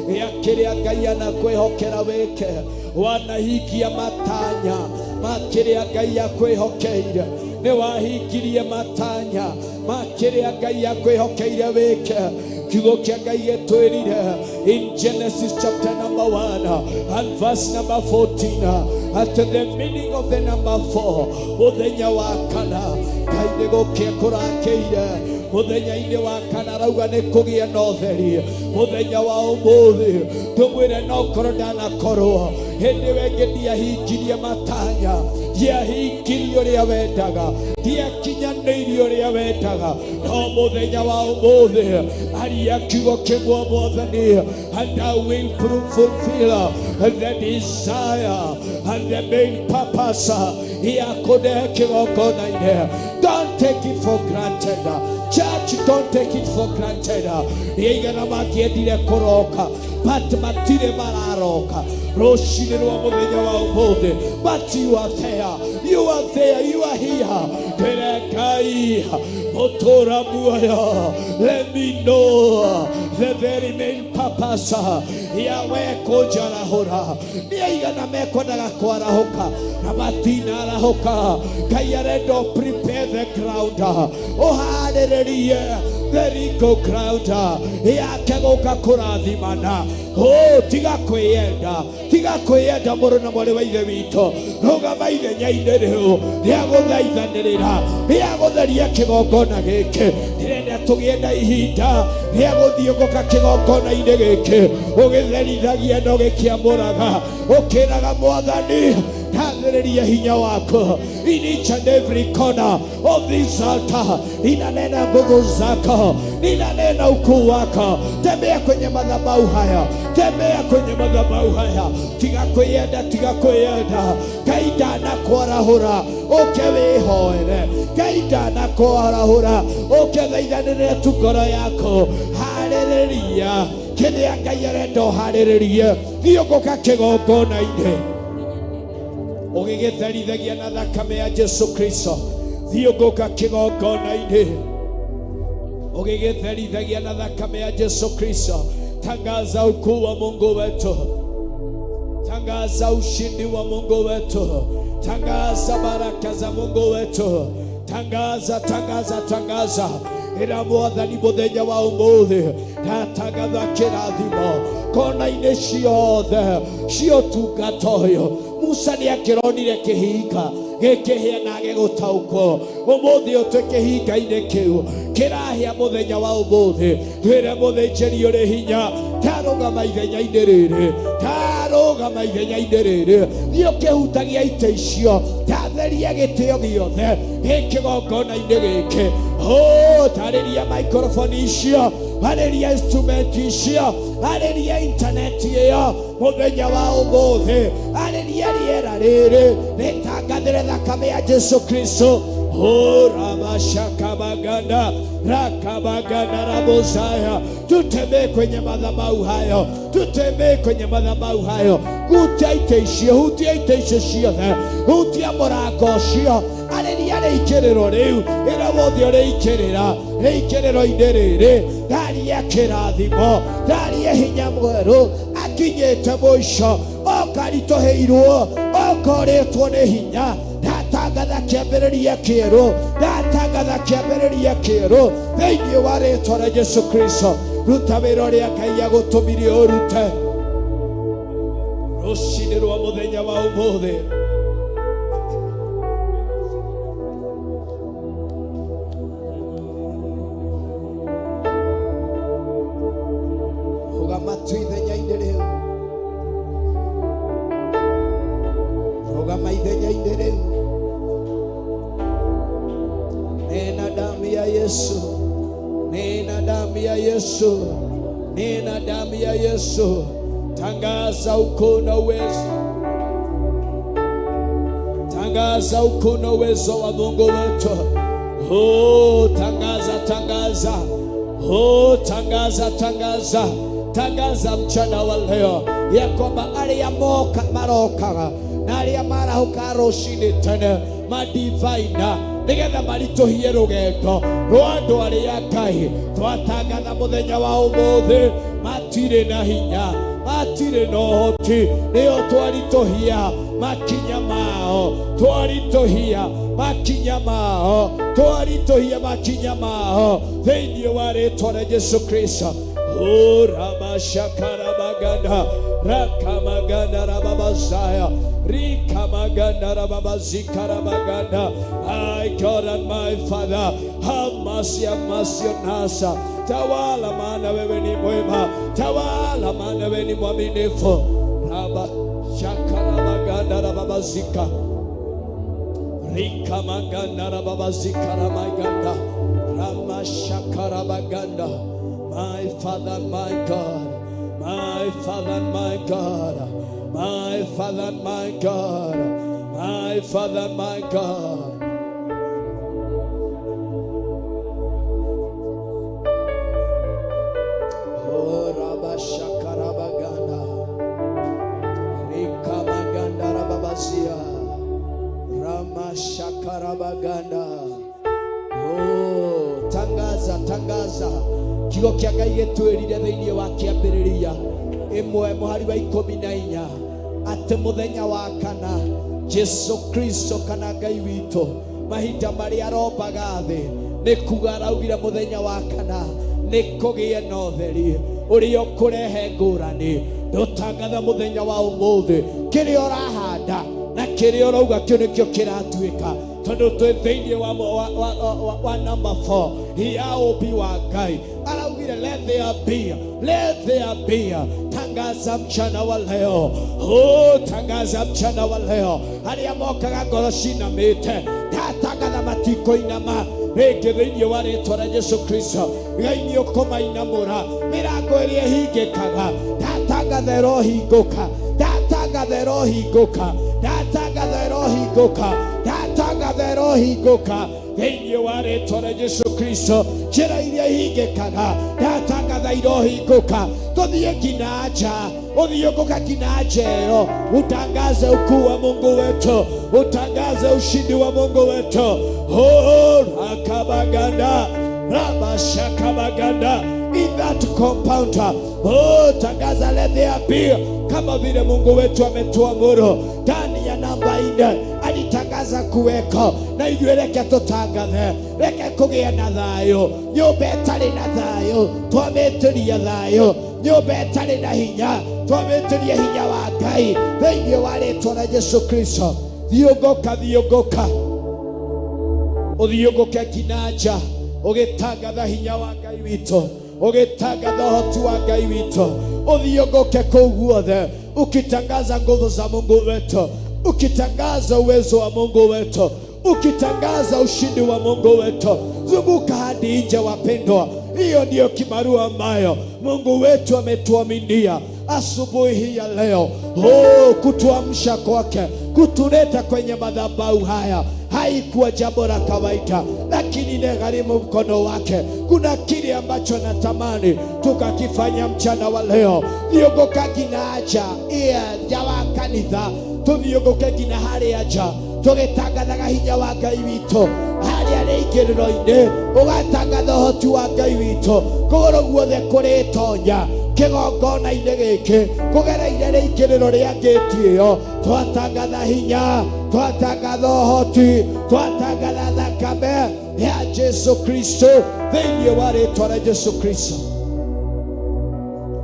ya kĩrĩa Ngai anakwĩhokera wĩke? Wanahingia matanya ma kĩrĩa Ngai akwĩhokeire? Nĩ wahingirie matanya ma kĩrĩa Ngai akwĩhokeire wĩke? Kiugo kĩa Ngai gĩtwĩrire in Genesis chapter number 1 and verse number 14 at the meaning of the number 4, mũthenya wa kana Ngai nĩ gũkĩa kũrakĩire. Mũthenya-inĩ wa kana arauga nĩ kũgĩa na ũtheri. Mũthenya wa ũmũthĩ tũmwĩre, no korwo ndanakorwo hĩndĩ ĩyo ĩngĩ ndiahingirie matanya, ndiahingirie ũrĩa wendaga, ndiakinyanĩirie ũrĩa wendaga, no mũthenya wa ũmũthĩ aria kiugo kĩmwe, Mwathani, and I will fulfill the desire and the main purpose ya kũnehe kĩgongona-inĩ. Don't take it for granted. Church, don't take it for granted. Nĩ aigana mangĩendire kũroka but matirĩ mararoka rũcinĩ rwa mũthenya wa ũmũthĩ, but you are there, you are there, you are here. Ndĩre Ngai mũtũra muoyo, let me know the very main purpose ya we kũnjarahũra. Nĩ aigana mekwendaga kwarahũka na matinarahũka? Ngai arenda ũ prepare the ground, ũharĩrĩrie the legal ground yake gũka kũrathimana. Oh, tiga kwĩyenda, tiga kwĩyenda, mũrũ na mwarĩ wa ithe witũ. Rũgama ithenya-inĩ rĩu rĩa gũthaithanĩrĩra, rĩa gũtheria kĩgongona gĩkĩ. Ndĩrenda tũgĩe na ihinda rĩa gũthiũngũka kĩgongona-inĩ gĩkĩ, ũgĩtherithagia na ũgĩkĩamũraga, ũkĩraga Mwathani, ndathĩrĩria hinya wako in each and every corner of this altar. Ninanena nguvu zako, ninanena ukuu wako. Tembea kwenye madhabahu haya, tembea kwenye madhabahu haya. Tiga kwĩyenda, tiga kwĩyenda. Ngai ndanakwarahũra ũke wĩhoere, Ngai ndanakwarahũra ũke thaithanĩrĩre tu ngoro yako. Harĩrĩria kĩrĩa Ngai arenda ũharĩrĩrie. Thiũngũka kĩgongona-inĩ ũgĩgĩtherithagia na thakame ya Jesu Kristo. Thiũngũka kĩgongona-inĩ ũgĩgĩtherithagia na thakame ya Jesu Kristo. Tangaza ukuu wa Mungu wetu, tangaza ushindi wa Mungu wetu, tangaza baraka za Mungu wetu, tangaza, tangaza, tangaza. Ĩra Mwathani mũthenya wa ũmũthĩ, ndatangatha kĩrathimo kona-inĩ ciothe cia ũtungata ũyũ. Musa nĩ akĩronire kĩhinga gĩkĩhĩa na gĩgũtaũkwo. Ũmũthĩ ũyũ twĩ kĩhinga-inĩ kĩu kĩrahĩa. Mũthenya wa ũmũthĩ twĩre mũthĩnjĩri ũrĩ hinya, ndarũgama ithenya-inĩ rĩrĩ, ndarũgama ithenya-inĩ rĩrĩ. Thiĩ ũkĩhutagia itĩ icio, ndatheria gĩtĩo gĩothe gĩ kĩgongona-inĩ gĩkĩ. Oh, tarĩria microphone icio, arĩria instrument icio, arĩria intaneti ĩyo. Mũthenya wa ũmũthĩ arĩria rĩera rĩrĩ, rĩtangathĩre thakame ya Jesu Kristo. Ramashakabaganda rakabaganda rabosaya. Tutembee kwenye madhabahu hayo, tutembee kwenye madhabahu hayo. Hutia itĩ icio, hutia itĩ icio ciothe, hutia mũrango ũcio, arĩria rĩikĩrĩro rĩu. Ĩra wothe ũrĩikĩrĩra rĩikĩrĩro-inĩ rĩrĩ, ndaria kĩrathimo, ndaria hinya mwerũ. Akinyĩte mũico, ũkaritũhĩirwo, ũkorĩtwo nĩ hinya, ndatangatha kĩambĩrĩria kĩerũ, ndatangatha kĩambĩrĩria kĩerũ thĩinĩ wa rĩtwa rĩa Jesu Kristo. Ruta wĩra ũrĩa Ngai agũtũmire ũrute rũcinĩ rwa mũthenya wa ũmũthĩ. Rũgama tu ithenya-inĩ rĩu, rũgama ithenya-inĩ rĩu. Nena damu ya Yesu, nena damu ya Yesu, nena damu ya Yesu. Tangaza ukuu na uwezo, tangaza ukuu na uwezo wa Mungu wetu. Oh, tangaza, tangaza. Oh, tangaza, tangaza, tangaza mchana wa leo ya kwamba arĩa moka marokaga na arĩa marahũka rũcinĩ tene madivaina nĩgetha maritũhie rũgendo rwa andũ arĩa Ngai twatangatha mũthenya wa ũmũthĩ, matirĩ na hinya, matirĩ na ũhoti. Nĩo twaritũhia makinya mao, twaritũhia makinya mao, twaritũhia makinya mao thĩinĩ wa rĩtwa rĩa Jesu Kristo. Uramashakaramaganda rakamaganda rababazaya rikamaganda rababazikarabaganda. My God and my Father, have mercy, have mercy on us. Tawala, maana wewe ni mwema. Tawala, maana wewe ni mwaminifu. Raba shakarabaganda rababazika rikamaganda rababazikaramaganda ramashakarabaganda. My Father, my God, my Father, my God, my Father, my God, my Father, my God. Rabaganda. Oh, tangaza tangaza kiugo kĩa Ngai gĩtwĩrire thĩinĩ wa Kĩambĩrĩria 1 mũhari wa 14 atĩ mũthenya wa kana Jesu Kristo kana Ngai witũ mahinda marĩa arombaga thĩ nĩ kuga araugire mũthenya wa kana nĩ kũgĩe na ũtheri ũrĩa ũkũrehe ngũrani. Ndũtangatha mũthenya wa ũmũthĩ kĩrĩa ũrahanda na kĩrĩa ũrauga kĩu nĩkĩo kĩratuĩka, tondũ twĩ thĩinĩ wa number 4 ya ũmbi wa Ngai. Araugire let there be, let there be. Tangaza mchana wa leo, oh, tangaza mchana wa leo arĩa mokaga ngoro cinamĩte ndatangatha matikoinama rĩngĩ thĩinĩ wa rĩtwa rĩa Jesu Kristo. Ngai nĩ ũkũmainamũra mĩrango ĩrĩa ĩhingĩkaga, ndatangatha ĩrohingũka, ndatangatha ĩrohingũka, ndatangatha ĩrohingũka, ndatangatha ĩrohingũka thĩinĩ wa rĩtwa rĩa Jesu Kristo. Njĩra iria ihingĩkaga ndatangatha irohingũka, tũthiĩ nginya nja, ũthiũngũka nginya nja ĩyo, utangaze ukuu wa Mungu wetu, utangaze ushindi wa Mungu wetu. Oh, rakabaganda rabashakabaganda in that compound. Oh, tangaza let there be, kama vile Mungu wetu ametuamuru ndani ya namba 4 alitangaza kuweko na ithuĩ reke tũtangathe, reke kũgĩe na thayũ, nyũmba ĩtarĩ na thayũ twamĩtĩria thayũ, nyũmba ĩtarĩ na hinya twamĩtĩria hinya wa Ngai thĩinĩ wa rĩtwa rĩa Jesu Kristo. Thiũngũka, thiũngũka, ũthiũngũke nginya nja ũgĩtangatha hinya wa Ngai witũ, ũgĩtangatha ũhoti wa Ngai witũ, ũthiũngũke kũu guothe ukitangaza nguvu za Mungu wetu, ukitangaza uwezo wa Mungu wetu, ukitangaza ushindi wa Mungu wetu. Zunguka hadi nje, wapendwa. Hiyo ndiyo kibarua ambayo Mungu wetu ametuaminia asubuhi hii ya leo. Oh, kutuamsha kwake, kutuleta kwenye madhabahu haya haikuwa jambo la kawaida, lakini inagharimu mkono wake. Kuna kile ambacho natamani tukakifanya mchana wa leo. Thiũngũka nginya nja iya nja wa kanitha, tũthiũngũke nginya harĩa nja tũgĩtangathaga hinya wa Ngai witũ harĩa rĩingĩrĩro-inĩ, ũgatangatha ũhoti wa Ngai witũ kũgũrũ guothe kũrĩtonya kĩgongona-inĩ gĩkĩ kũgereire rĩingĩrĩro rĩa ngĩti ĩyo. Twatangatha hinya, twatangatha ũhoti, twatangatha thakame ya Jesu Kristo thĩinĩ wa rĩtwa rĩa Jesu Kristo.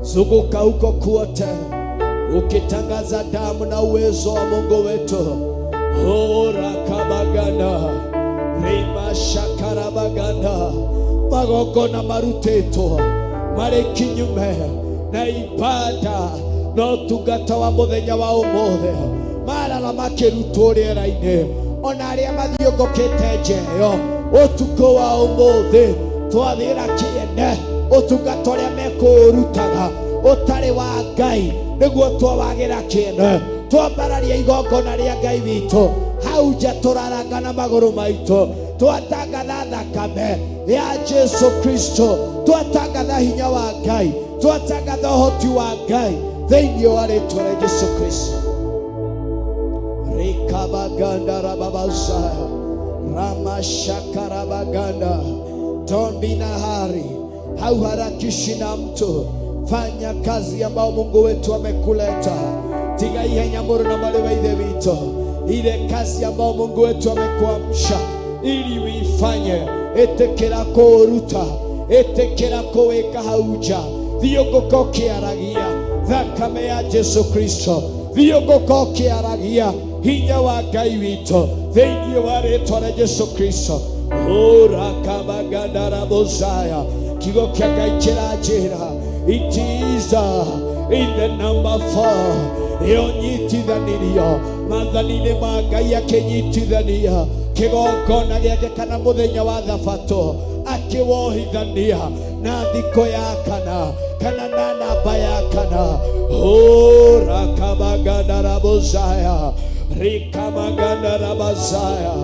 Zunguka huko kote ukitangaza damu na uwezo wa Mungu wetu. Ora kabaganda rima shakarabaganda magongona marutĩtwo marĩ kinyume na ibada na ũtungata wa mũthenya wa ũmũthĩ marara makĩrutwo rĩera-inĩ, ona arĩa mathiũngũkĩte nja ĩyo ũtukũ wa ũmũthĩ twathĩra kĩene ũtungata ũrĩa mekũũrutaga ũtarĩ wa Ngai nĩguo twawagĩra kĩene, twambararia igongona rĩa Ngai witũ hau nja, tũraranga na magũrũ maitũ, twatangatha thakame ya Jesu Kristo, twatangatha hinya wa Ngai, twatangatha ũhoti wa Ngai thĩinĩ wa rĩtwa rĩa Jesu Kristo. Rikabaganda rababazaya ramashakarabaganda. Don't be in a hurry, hauharakishi na mtu. Fanya kazi ambayo Mungu wetu amekuleta. Tiga ihenya mũrũ na mwarĩ wa ithe witũ, ile kazi ambayo Mungu wetu amekuamsha ili uifanye. Ĩtĩkĩra kũũruta, ĩtĩkĩra kũwĩka hau nja, thiũngũka ũkĩaragia thakame ya Jesu Kristo, thiũngũka ũkĩaragia hinya wa Ngai witũ thĩinĩ wa rĩtwa rĩa Jesu Kristo. Ũrakabagandarabozaya kiugo kĩa Ngai kĩranjĩra it is in the number 4 ĩyo nyitithanirio maathani-inĩ ma Ngai, akĩnyitithania kĩgongona gĩake kana mũthenya wa thabatũ akĩwohithania na thikũ ya kana kana na namba ya kana. Ũrakabagandarabozaya rikamagandarabazaya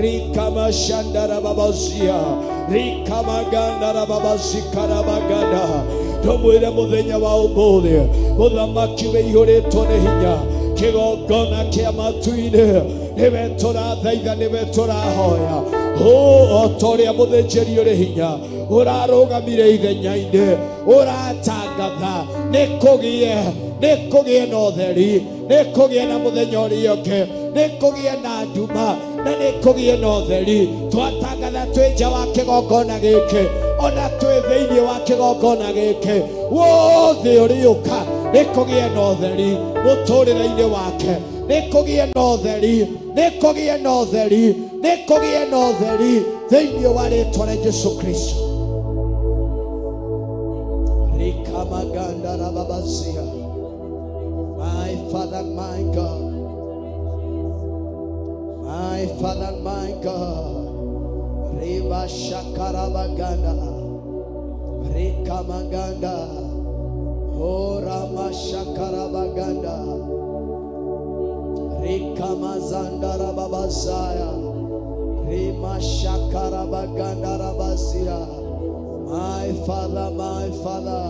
rikamashandarababazia rikamagandarababazikarabaga. Ndũmwĩre mũthenya wa ũmũthĩ mũthamaki wĩihũrĩtwo nĩ hinya, kĩgongona kĩa matu-inĩ. Nĩwe tũrathaitha, nĩwe tũrahoya. O ta ũrĩa mũthĩnjĩri ũrĩ hinya ũrarũgamire ithenya-inĩ, ũratangatha nĩ kũgĩe, nĩ kũgĩe na ũtheri, nĩ kũgĩe na mũthenya ũrĩa ũngĩ, nĩ kũgĩe na nduma na nĩ kũgĩe na ũtheri. Twatangatha twĩ nja wa kĩgongona gĩkĩ, ona twĩ thĩinĩ wa kĩgongona gĩkĩ, wothe ũrĩũka nĩ kũgĩe na ũtheri mũtũrĩre-inĩ wake, nĩ kũgĩe na ũtheri, nĩ kũgĩe na ũtheri, nĩ kũgĩe na ũtheri thĩinĩ wa rĩtwa rĩa Jesu Kristo. Rikamaganda rababazia. My Father, my God, my Father, my God. Riba shakarabaganda, rikamaganda, orama shakarabaganda, rikamazanda rababazaya, rima shakarabaganda rabazia. My Father, my Father,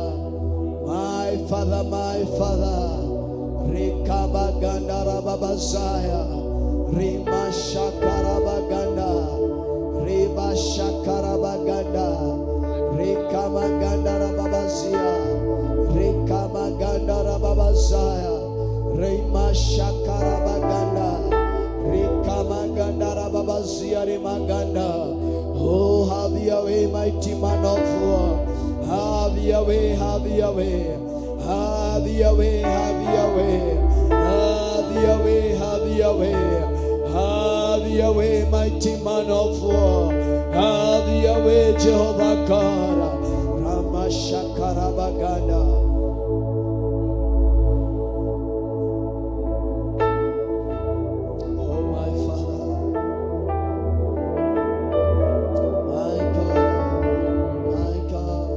my Father, my Father. Rikabaganda rababazaya, rima shakarabaganda, riba shakarabaganda, rikamaganda rababazia, rikamaganda rababazaya, rima shakarabaganda, rikamaganda rababazia rimaganda. Oh, have your way, mighty man of war. Have your way, have your way. Have your way, have your way. Have your way, have your way. Have your way, mighty man of war. Have your way, Jehovah God. Ramashakarabaganda. Oh, my Father, my God, my God.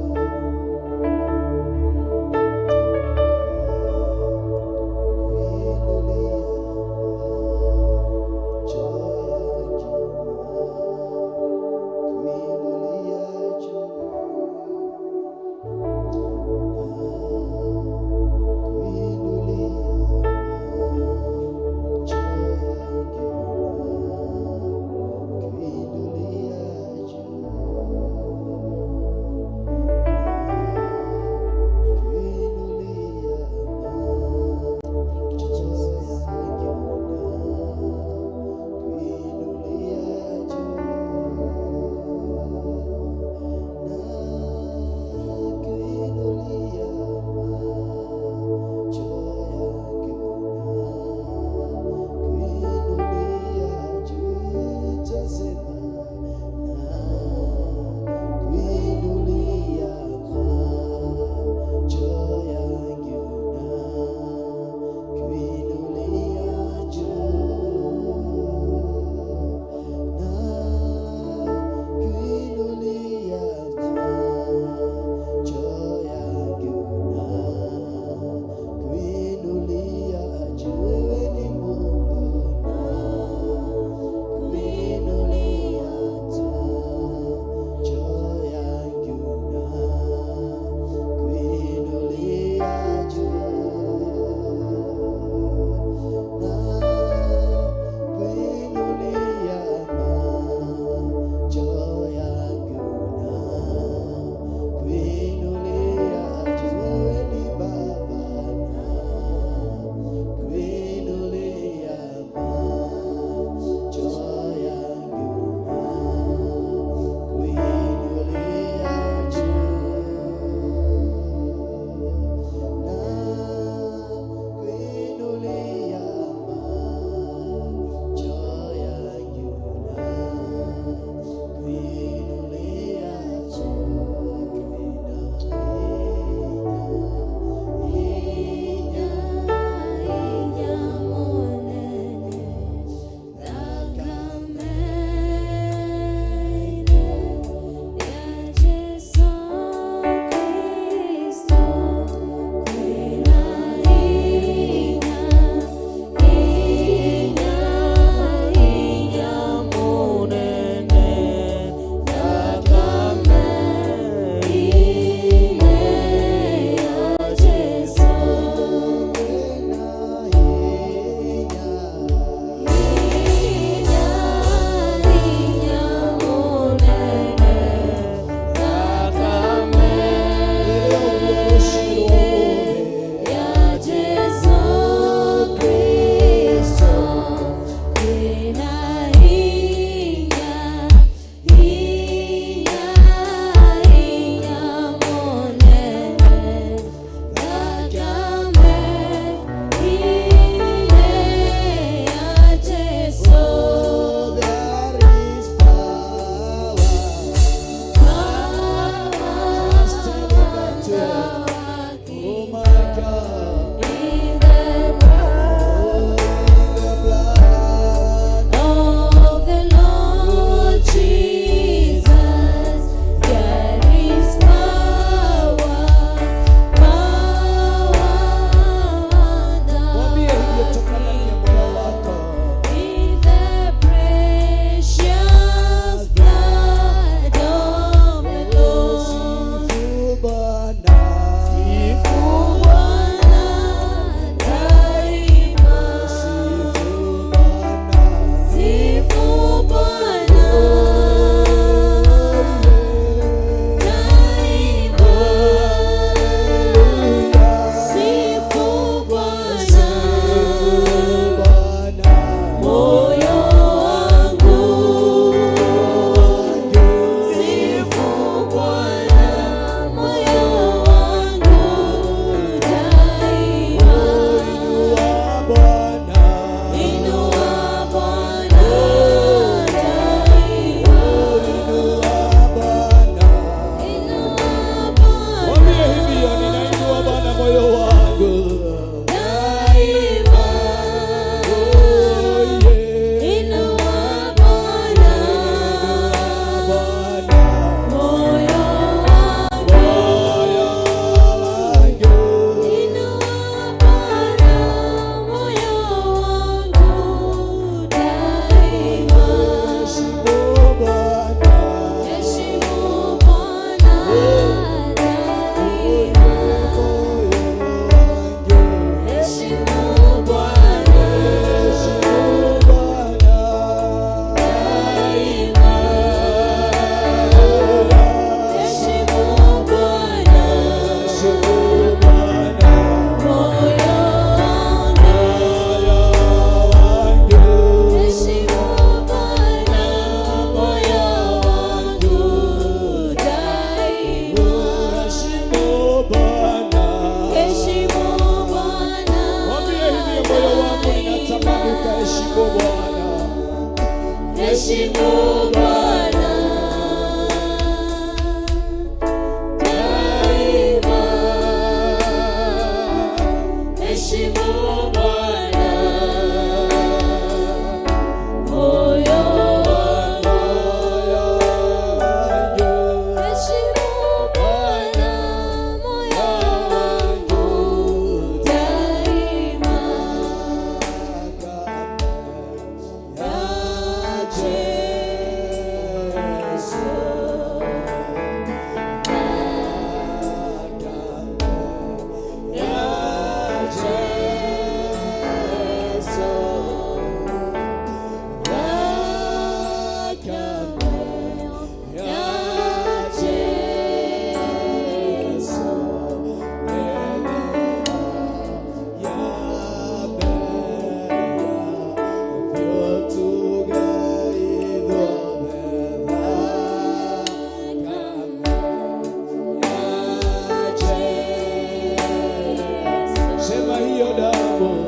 Sema hiyo damu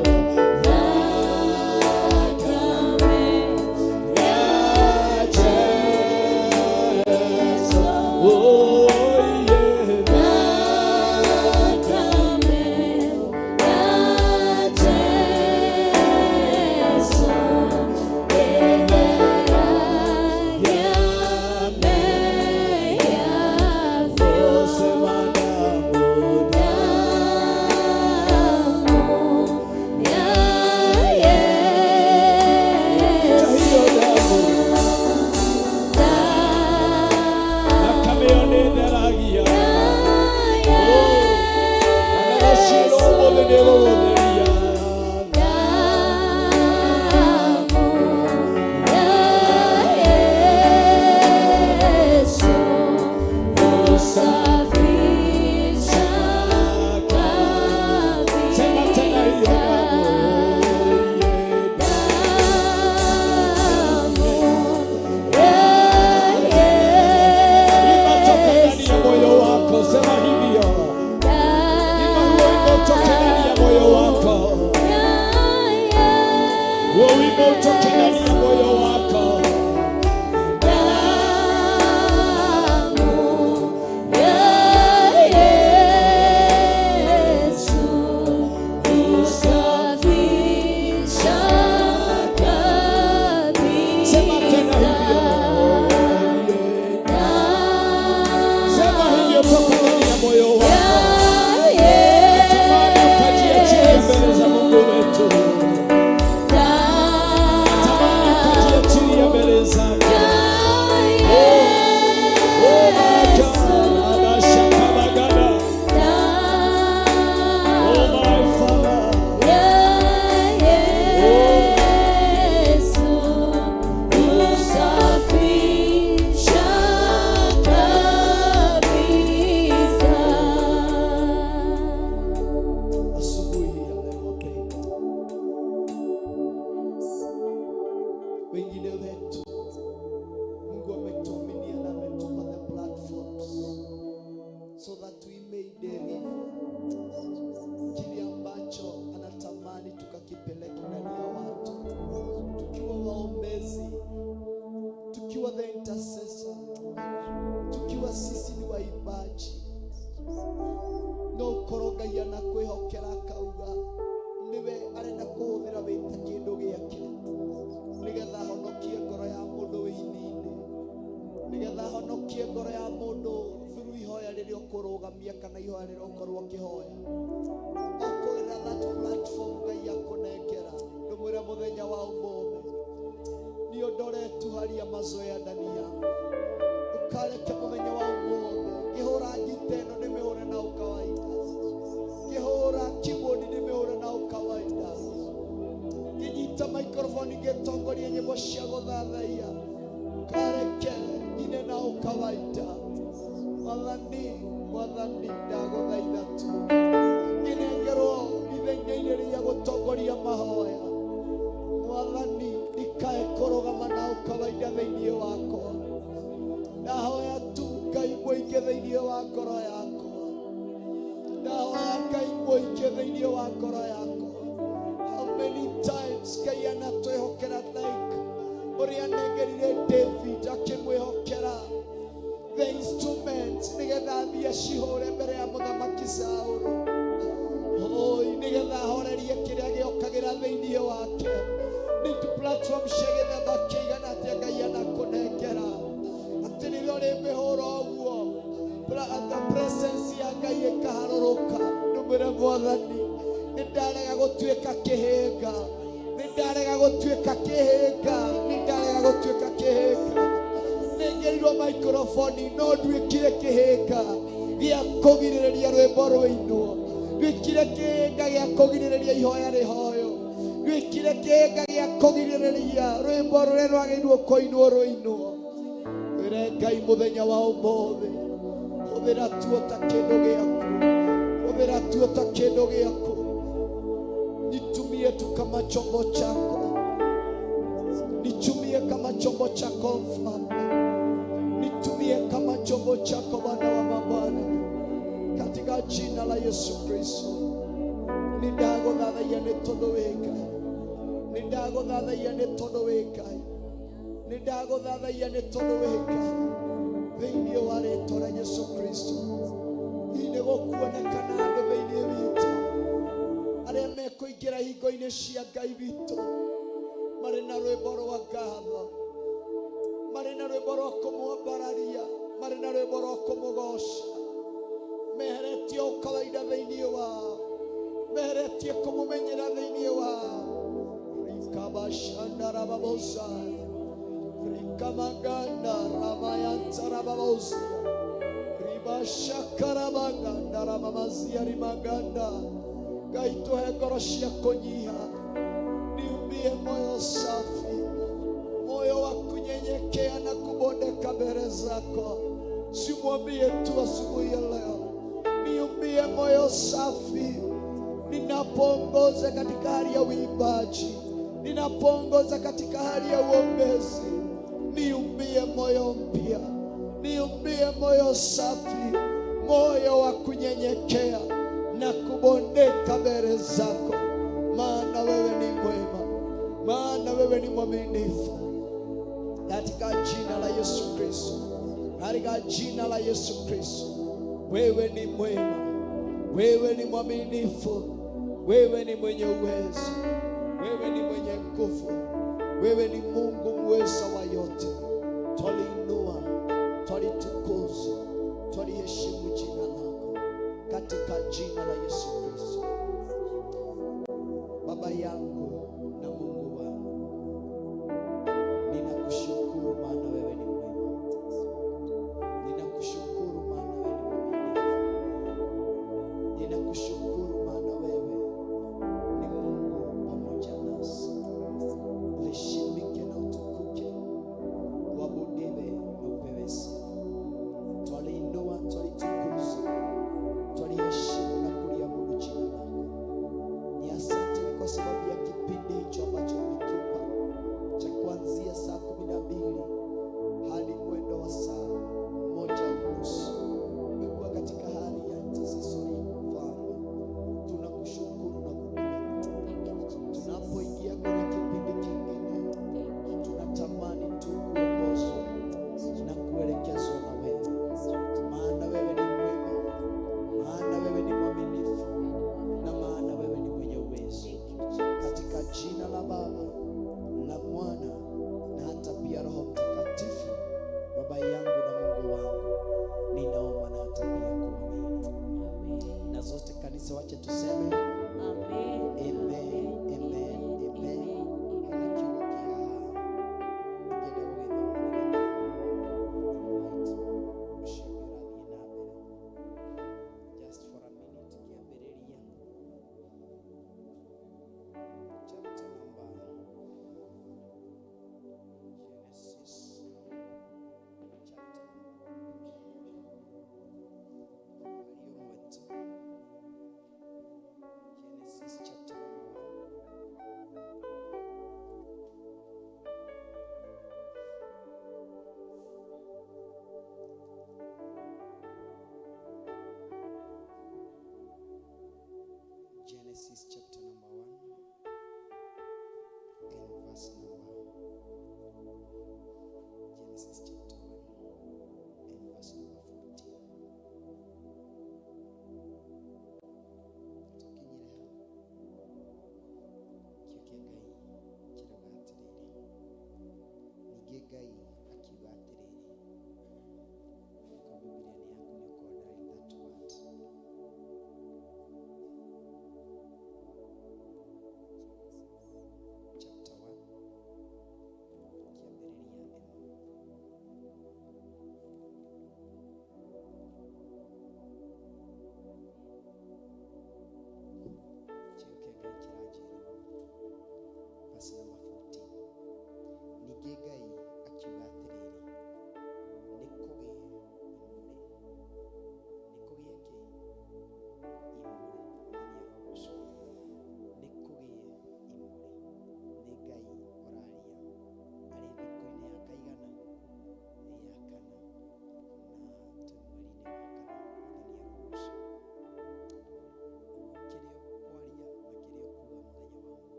Oh, yeah. Sema damu, hiyo damu Thakame ĩyo nĩĩtheragia. Ona rũciũ rũmũthĩ nĩĩgũgũtheria. Sema tena hiyo damu, Imba toka ndani ya moyo wako, sema hivyo. Imba huo wimbo utoke ndani ya moyo wako. Huo wimbo utoke ndani ya moyo wako. Sema tena hivyo. Sema hivyo toka ndani ya moyo wako. Natamani ukajiachilie mbele za Mungu wetu. Natamani ukajiachilie mbele zake. Oh my God, Abashakabagada. Oh my Father. Asubuhi ya leo wapendwa, wengine wetu Mungu ametuaminia na ametupa the platforms so that we may deliver kile ambacho anatamani tukakipeleke ndani ya watu, tukiwa waombezi, tukiwa the intercessor, tukiwa sisi ni waimbaji no ũkorwo Ngai anakwĩhokera akauga nĩwe arenda kũhũthĩra wĩ ta kĩndũ gĩake nĩgetha ahonokie ngoro ya mũndũ wĩ ini-inĩ, nĩgetha ahonokie ngoro ya mũndũ through ihoya rĩrĩa ũkũrũgamia kana ihoya rĩrĩa ũkorwo ũkĩhoya okũgerera that platform Ngai akũnengera. Ndũmwĩre mũthenya wa ũmũthĩ niondolee tu hali ya mazoea ndani yangu, ukareke mũthenya wa ũmũthĩ ngĩhũra ngita ĩno ndĩmĩhũre na ukawaida, ngĩhũra keyboard ndĩmĩhũre na ukawaida, ngĩnyita microphone ngĩtongoria nyĩmbo cia gũthathaiya, kareke ine na ukawaida. Mwathani, Mwathani, ndagũthaitha tu ngĩnengerwo ithenya-inĩ rĩa gũtongoria mahoya. Mwathani, ndikae kũrũgama na ukawaida thĩinĩ wakwa. Ndahoya tu Ngai mũingĩ thĩinĩ wa ngoro yakwa. Ndahoya Ngai mũingĩ thĩinĩ wa ngoro yakwa. How many times Ngai anatwĩhokera, like ũrĩa anengerire David akĩmwĩhokera the instrument nĩgetha athiĩ acihũre mbere ya mũthamaki Saũlũ, oi, nĩgetha ahorerie kĩrĩa gĩokagĩra thĩinĩ wake. Nĩ platform cia gĩthemba kĩigana atĩa Ngai anakũnengera atĩ rĩrĩa ũrĩmĩhũra ũguo the presence ya Ngai ĩkaharũrũka? Ndũmĩre Mwathani, nĩ ndarega gũtuĩka kĩhĩnga, nĩ ndarega gũtuĩka kĩhĩnga, nĩ ndarega gũtuĩka kĩhĩnga. Nĩ Ndaheirwo microphone no nduĩkire kĩhĩnga gĩa kũgirĩrĩria rwĩmbo rũinwo, nduĩkire kĩhĩnga gĩa kũgirĩrĩria ihoya rĩhoyo, nduĩkire kĩhĩnga gĩa kũgirĩrĩria rwĩmbo rũrĩa rwagĩrĩirwo kũinwo rũinwo. Twĩre Ngai mũthenya wa ũmũthĩ, hũthĩra tuo ta kĩndũ gĩaku, hũthĩra tuo ta kĩndũ gĩaku, nitumie tu kama chombo chako, nitumie kama chombo chako Mfalme, nitumie kama chombo chako Bwana wa mabwana, katika jina la Yesu Kristo. Nindagũthathaiya nĩ tondũ wĩ Ngai, nĩndagũthathaiya nĩ tondũ wĩ Ngai, nĩndagũthathaiya nĩ tondũ wĩ Ngai, thĩinĩ wa rĩtwa rĩa Yesu Kristo. Hihi nĩ gũkuonekana andũ thĩinĩ witũ arĩa mekũingĩra hingo-inĩ cia Ngai witũ marĩ na rwĩmbo rwa ngatho, marĩ na rwĩmbo rwa kũmwambararia, marĩ na rwĩmbo rwa kũmũgoca, meheretie ũkawaida thĩinĩ wao, meheretie kũmũmenyera thĩinĩ wao. Rikabashandarababosa rikamaganda ramayantarababozia ribashakarabaganda ramamazia rimaganda. Ngai tũhe ngoro cia kũnyiha, niumbie moyo safi, moyo wa kunyenyekea na kubondeka mbele zako. Simwambie tu asubuhi ya leo, niumbie moyo safi ninapoongoza katika hali ya uimbaji, ninapoongoza katika hali ya uombezi, niumbie moyo mpya, niumbie moyo safi, moyo wa kunyenyekea na kubondeka mbele zako, maana wewe ni mwema, maana wewe ni mwaminifu. Katika jina la Yesu Kristo, katika jina la Yesu Kristo, wewe ni mwema, wewe ni mwaminifu, wewe ni mwenye uwezo, wewe ni mwenye nguvu, wewe ni Mungu muweza wa yote. Twaliinua, twalitukuza, twaliheshimu jina lako katika jina la Yesu Kristo. Baba yangu na Mungu wangu, ninakushukuru maana wewe ni mwema. Ninakushukuru maana wewe ni mwaminifu. Ninakushukuru maana wewe ni Mungu pamoja nasi. Uheshimike na utukuke, uabudiwe na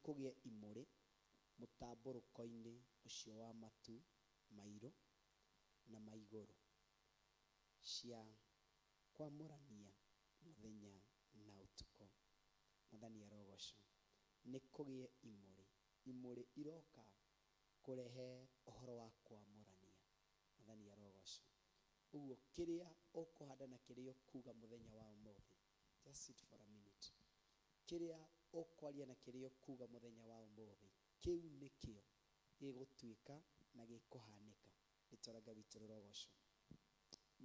kũgĩe imũrĩ mũtambũrũko-inĩ ũcio wa matu mairũ na ma igũrũ, cia kwamũrania mũthenya na ũtukũ. Mwathani arogocwo. Nĩ kũgĩe imũrĩ. Imũrĩ iroka kũrehe ũhoro wa kwamũrania. Mwathani arogocwo. Ũguo kĩrĩa ũkũhanda na kĩrĩa ũkuga mũthenya wa ũmũthĩ, just sit for a minute. Kĩrĩa ũkwaria na kĩrĩa ũkuga mũthenya wa ũmũthĩ, kĩu nĩkĩo gĩgũtuĩka na gĩkũhanĩka. Rĩtwa rĩa Ngai witũ rĩrogocwo.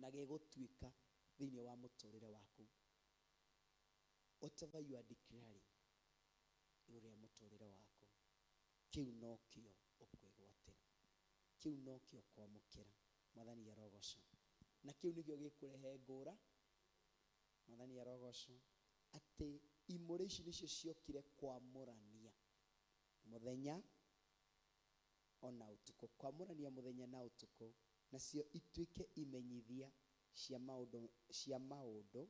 Na gĩgũtuĩka thĩinĩ wa mũtũrĩre waku. Whatever you are declaring igũrũ rĩa mũtũrĩre waku, kĩu nokĩo ũkwĩgwatĩra. Kĩu nokĩo ũkwamũkĩra. Mwathani arogocwo. Na kĩu nĩkĩo gĩkũrehe ngũra. Mwathani arogocwo. Atĩ imũrĩ ici nĩcio ciokire kwamũrania mũthenya ona ũtukũ. Kwamũrania mũthenya na ũtukũ, nacio ituĩke imenyithia cia maũndũ, cia maũndũ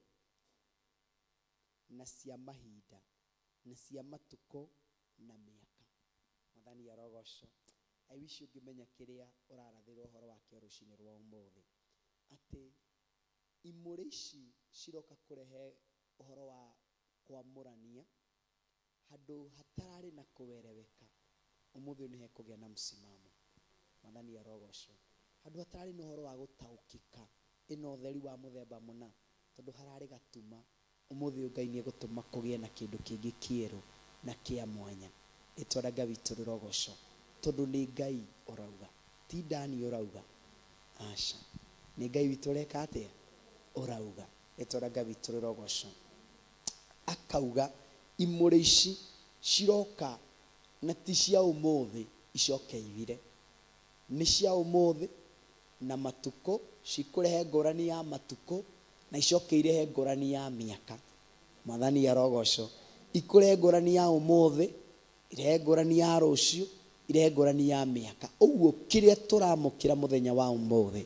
na cia mahinda na cia matukũ na mĩaka. Mwathani arogocwo. I wish ũngĩmenya kĩrĩa ũrarathĩrwo ũhoro wakĩo rũcinĩ rwa ũmũthĩ, atĩ imũrĩ ici ciroka kũrehe ũhoro wa kwamũrania handũ hatararĩ na kũwereweka. Ũmũthĩ ũyũ nĩ hekũgĩa na msimamo. Mwathani arogocwo. Handũ hatararĩ na ũhoro wa gũtaũkĩka, ĩna ũtheri wa mũthemba mũna, tondũ hararĩ gatuma. Ũmũthĩ ũyũ Ngai nĩ egũtũma kũgĩe na kĩndũ kĩngĩ kĩerũ na kĩa mwanya. Rĩtwa rĩa Ngai witũ rĩrogocwo, tondũ nĩ Ngai ũrauga, ti Dani ũrauga. Aca, nĩ Ngai witũ ũreka atĩa? Ũrauga. Rĩtwa rĩa Ngai witũ rĩrogocwo. Akauga imũrĩ ici ciroka na ti cia ũmũthĩ icoke ithire. Nĩ cia ũmũthĩ na matukũ, cikũrehe ngũrani ya matukũ na icoke irehe ngũrani ya mĩaka. Mwathani arogocwo. Ikũrehe ngũrani ya ũmũthĩ, irehe ngũrani ya rũciũ, irehe ngũrani ya mĩaka. Ũguo kĩrĩa tũramũkĩra mũthenya wa ũmũthĩ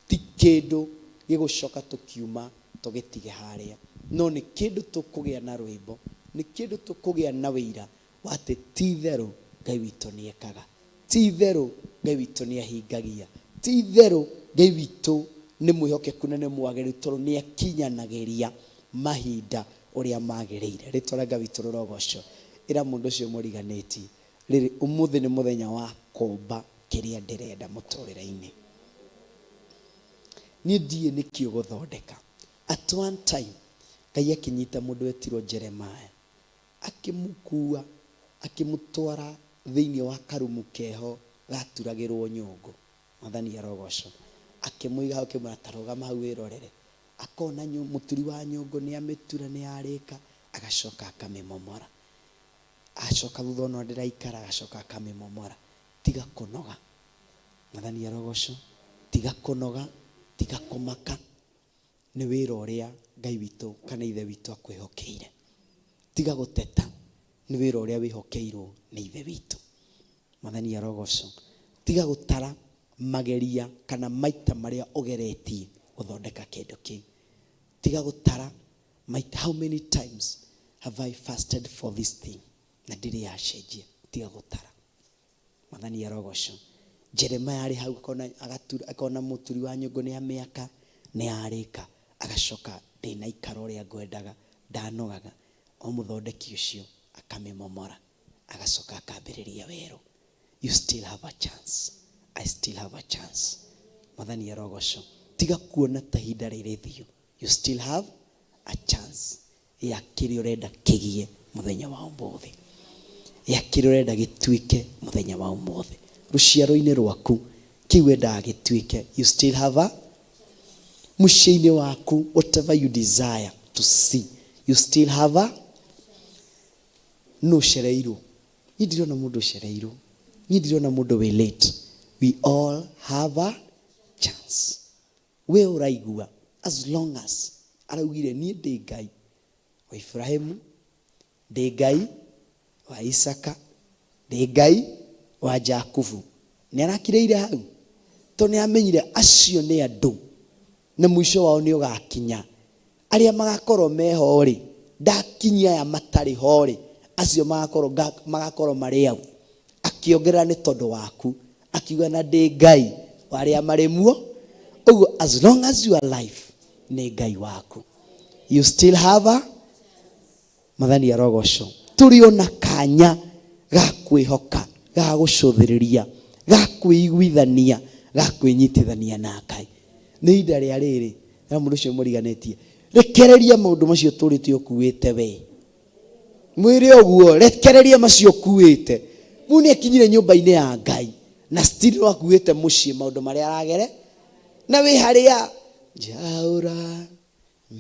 ti kĩndũ gĩgũcoka tũkiuma tũgĩtige harĩa, no nĩ kĩndũ tũkũgĩa na rwĩmbo, nĩ kĩndũ tũkũgĩa na wĩira wa atĩ ti itherũ Ngai witũ nĩ ekaga, ti itherũ Ngai witũ nĩ ahingagia, ti itherũ Ngai witũ nĩ mwĩhokeku na nĩ mwagĩrĩru, tondũ nĩ akinyanagĩria mahinda ũrĩa magĩrĩire. Rĩtwa rĩa Ngai witũ rĩrogocwo. Ĩra mũndũ ũcio mũriganĩtie, rĩrĩ ũmũthĩ nĩ mũthenya wa kũmba kĩrĩa ndĩrenda mũtũrĩre-inĩ. Niĩ ndiũĩ nĩkĩ ũgũthondeka. At one time Ngai akĩnyita mũndũ wetirwo Jeremiah, akĩmũkua akĩmũtwara thĩinĩ wa karumu keho gaturagĩrwo nyũngũ. Mwathani arogocwo. Akĩmũiga hau akĩmwĩra ta rũgama hau wĩrorere. Akona mũturi wa nyũngũ nĩ amĩtura nĩ yarĩka, agacoka akamĩmomora. Acoka thutha ona ndĩraikara agacoka akamĩmomora. Tiga kũnoga. Mwathani arogocwo. Tiga kũnoga, tiga kũmaka. Nĩ wĩra ũrĩa Ngai witũ kana Ithe witũ akwĩhokeire. Tiga gũteta, nĩ wĩra ũrĩa wĩhokeirwo nĩ Ithe witũ. Mwathani arogocwo. Tiga gũtara mageria kana maita marĩa ũgeretie gũthondeka kĩndũ kĩu. Tiga gũtara maita, how many times have I fasted for this thing na ndirĩ yacenjia. Tiga gũtara. Mwathani arogocwo. Jeremiah arĩ hau akona, agatura, akona mũturi wa nyũngũ nĩ amĩaka, nĩ arĩka, agacoka ndĩnaikara ũrĩa ngwendaga, ndanogaga. O mũthondeki ũcio akamĩmomora, agacoka akambĩrĩria werũ. You still have a chance. I still have a chance. Mwathani arogocwo. Tiga kuona ta ihinda rĩrĩ thiũ. You still have a chance ya kĩrĩa ũrenda kĩgie mũthenya wa ũmũthĩ, ya kĩrĩa ũrenda gĩtuĩke mũthenya wa ũmũthĩ rũciaro-inĩ rwaku, kĩu wendaga gĩtuĩke. You still have a mũciĩ-inĩ waku, whatever you desire to see, you still have a no ũcereirwo. Niĩ ndirona mũndũ ũcereirwo, niĩ ndirona mũndũ wĩ late. We all have a chance. We ũraigua, as long as araugire niĩ ndĩ Ngai wa Ibrahimu, ndĩ Ngai wa Isaka, ndĩ Ngai wa Jakubu. Nĩ arakirĩire hau, tondũ nĩ amenyire acio nĩ andũ na mũico wao nĩ ũgakinya. Arĩa magakorwo meho rĩ, ndakinyia aya matarĩ ho rĩ, Acio magakorwo magakorwo marĩ au. Akĩongerera nĩ tondũ waku. Akiuga na ndĩ Ngai wa arĩa marĩ muo. Ũguo as long as you are alive nĩ Ngai waku. You still have a Mwathani arogocwo. Tũrĩ o na kanya ga kwĩhoka, ga gũcũthĩrĩria, ga kwĩiguithania, ga kwĩnyitithania na Ngai. Nĩ ihinda rĩa rĩrĩ, na mũndũ ũcio mũriganĩtie, rekereria maũndũ macio ũtũrĩte ũkuĩte we. Mwĩre ũguo, rekereria macio ũkuĩte. Mũndũ nĩ akinyire nyũmba-inĩ ya Ngai, na still no akuĩte mũciĩ maũndũ marĩa aragere, na wĩ harĩa njaũra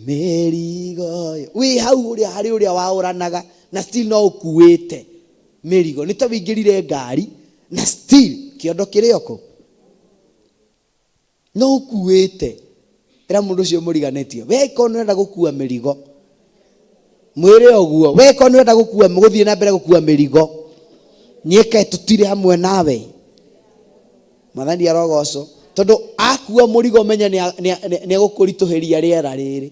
mĩrigo wĩ hau ũrĩa harĩ ũrĩa waũranaga na still no ũkuĩte mĩrigo nĩ ta wĩingĩrire ngari na still kĩondo kĩrĩ o kũ no ũkuĩte ĩra mũndũ ũcio mũriganĩtie we korwo nĩ ũrenda gũkua mĩrigo mwĩre ũguo we korwo nĩ ũrenda gũkua gũthiĩ na mbere gũkua mĩrigo niĩke tũtirĩ hamwe nawe Mwathani arogocwo tondũ akua mũrigo menye nĩ egũkũritũhĩria rĩera rĩrĩ.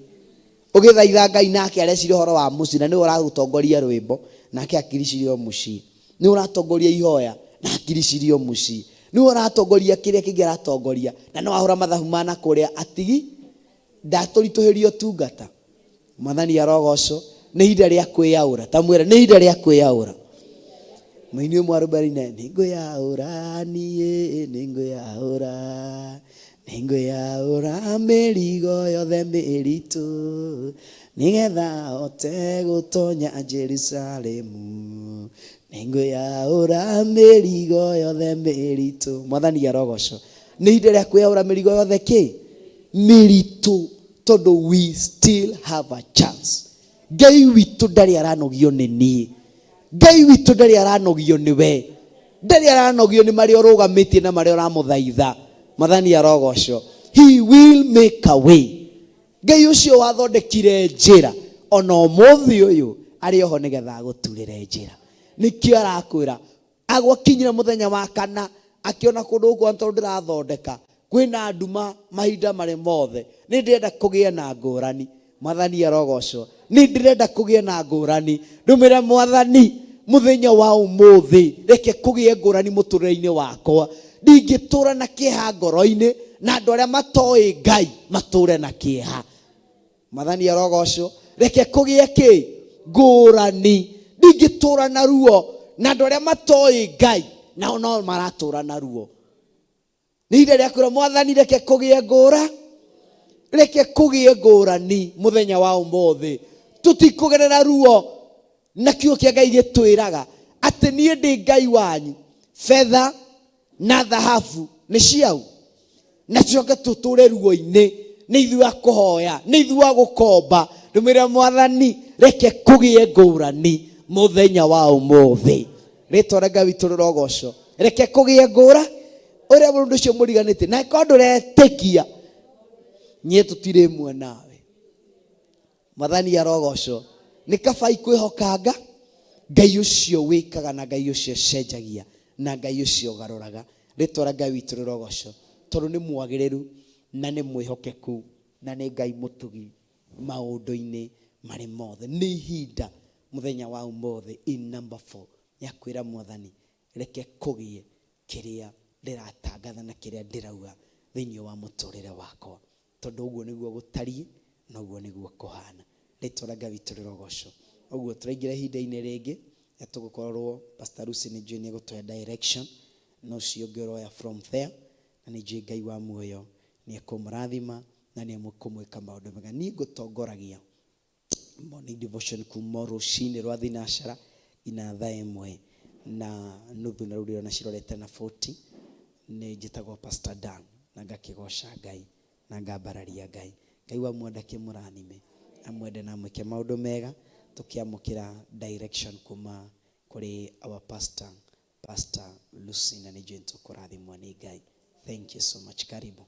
Ũgĩthaitha Ngai nake areciria ũhoro wa mũciĩ na nĩwe ũragũtongoria rwĩmbo nake hakiri cirĩ o mũciĩ. Nĩwe ũratongoria ihoya na hakiri cirĩ o mũciĩ. Nĩwe ũratongoria kĩrĩa kĩngĩ aratongoria na no ahũra mathabu ma na kũrĩa atigi ndatũritũhĩria ũtungata. Mwathani arogocwo. Nĩ ihinda rĩa kwĩyaũra. Ta mwĩre, nĩ ihinda rĩa kwĩyaũra. Mũini ũmwe arũmbarine, nĩ ngwĩyaũra niĩ, nĩ ngwĩyaũra, nĩ ngwĩyaũra mĩrigo yothe mĩritũ, nĩgetha hote gũtonya Jerusalemu. Nĩ ngwĩyaũra mĩrigo yothe mĩritũ. Mwathani arogocwo. Nĩ ihinda rĩa kwĩyaũra mĩrigo yothe kĩ? Mĩritũ. Tondũ we still have a chance. Ngai witũ ndarĩ aranogio nĩ niĩ. Ngai witũ ndarĩ aranogio nĩ we. Ndarĩ aranogio nĩ marĩa ũrũgamĩtie na marĩa ũramũthaitha. Mwathani arogocwo. He will make a way. Ngai ũcio wathondekire njĩra ona ũmũthĩ ũyũ arĩ oho nĩgetha agũturĩre njĩra. Nĩkĩo arakwĩra Agwakinyire mũthenya wa kana, akĩona kũndũ gũkũ ona tondũ ndĩrathondeka, kwĩna nduma mahinda marĩ mothe. Nĩ ndĩrenda kũgĩe na ngũrani. Mwathani arogocwo. Nĩ ndĩrenda kũgĩe na ngũrani. Ndũmĩre Mwathani, mũthenya wa ũmũthĩ, reke kũgĩe ngũrani mũtũrĩre-inĩ wakwa. Ndingĩtũra na kĩeha ngoro-inĩ, na andũ arĩa matoĩ Ngai matũre na kĩeha. Mwathani arogocwo. Reke kũgĩe kĩ? Ngũrani. Ndingĩtũra na ruo na andũ arĩa matoĩ Ngai nao no maratũra na ruo. Nĩ ihinda rĩa kwĩra Mwathani reke kũgĩe ngũra, reke kũgĩe ngũrani mũthenya wa ũmũthĩ. Tũtikũgerera ruo na kiugo kĩa Ngai gĩtwĩraga atĩ niĩ ndĩ Ngai wanyu. Betha na thahabu nĩ ciau na tucoke tũtũre ruo-inĩ nĩ ithuĩ a kũhoya nĩ ithuĩ a gũkomba ndũmĩre mwathani reke kũgĩe ngũrani mũthenya wa ũmũthĩ rĩtwa rĩa Ngai witũ rĩrogocwo reke kũgĩe ngũra ũrĩa mũndũ ũcio mũriganĩtie na ĩkorwo ndũretĩkia niĩ tũtirĩ ĩmwe nawe Mwathani arogocwo. Nĩ kaba ikwĩhokanga Ngai ũcio wĩkaga na Ngai ũcio ũcenjagia na Ngai ũcio ũgarũraga. Rĩtwa rĩa Ngai witũ rĩrogocwo tondũ nĩ mwagĩrĩru na nĩ mwĩhokeku na nĩ Ngai mũtugi maũndũ-inĩ marĩ mothe. Nĩ ihinda mũthenya wa ũmũthĩ in number four ya kwĩra Mwathani reke kũgĩe kĩrĩa ndĩratangatha na kĩrĩa ndĩrauga thĩinĩ wa mũtũrĩre wakwa. Tondũ ũguo nĩguo gũtariĩ, na ũguo nĩguo kũhana. Rĩtwa rĩa Ngai witũ rĩrogocwo. Ũguo tũraingĩra ihinda-inĩ rĩngĩ, na tũgũkorwo Pastor Lucy nĩ njũĩ nĩ egũtũhe direction, na ũcio ũngĩ ũroya from there, na nĩ njũĩ Ngai wa muoyo nĩ ekũmũrathima, na nĩ ekũmwĩka maũndũ mega. Niĩ ngũtongoragia morning devotion kuma rũcinĩ rwa thinacara nginya thaa ĩmwe na nuthu na rĩu ndĩrona cirorete na 40. Nĩ njĩtagwo Pastor Dan na ngakĩgoca Ngai na ngambararia Ngai. Ngai wa muoyo ndakĩmũrathime, amwende na amwĩke maũndũ mega tũkĩamũkĩra direction kuma kũrĩ our pastor, Pastor Lucy, na nĩ njũĩ nĩtũkũrathimwo nĩ Ngai. Thank you so much. Karibu.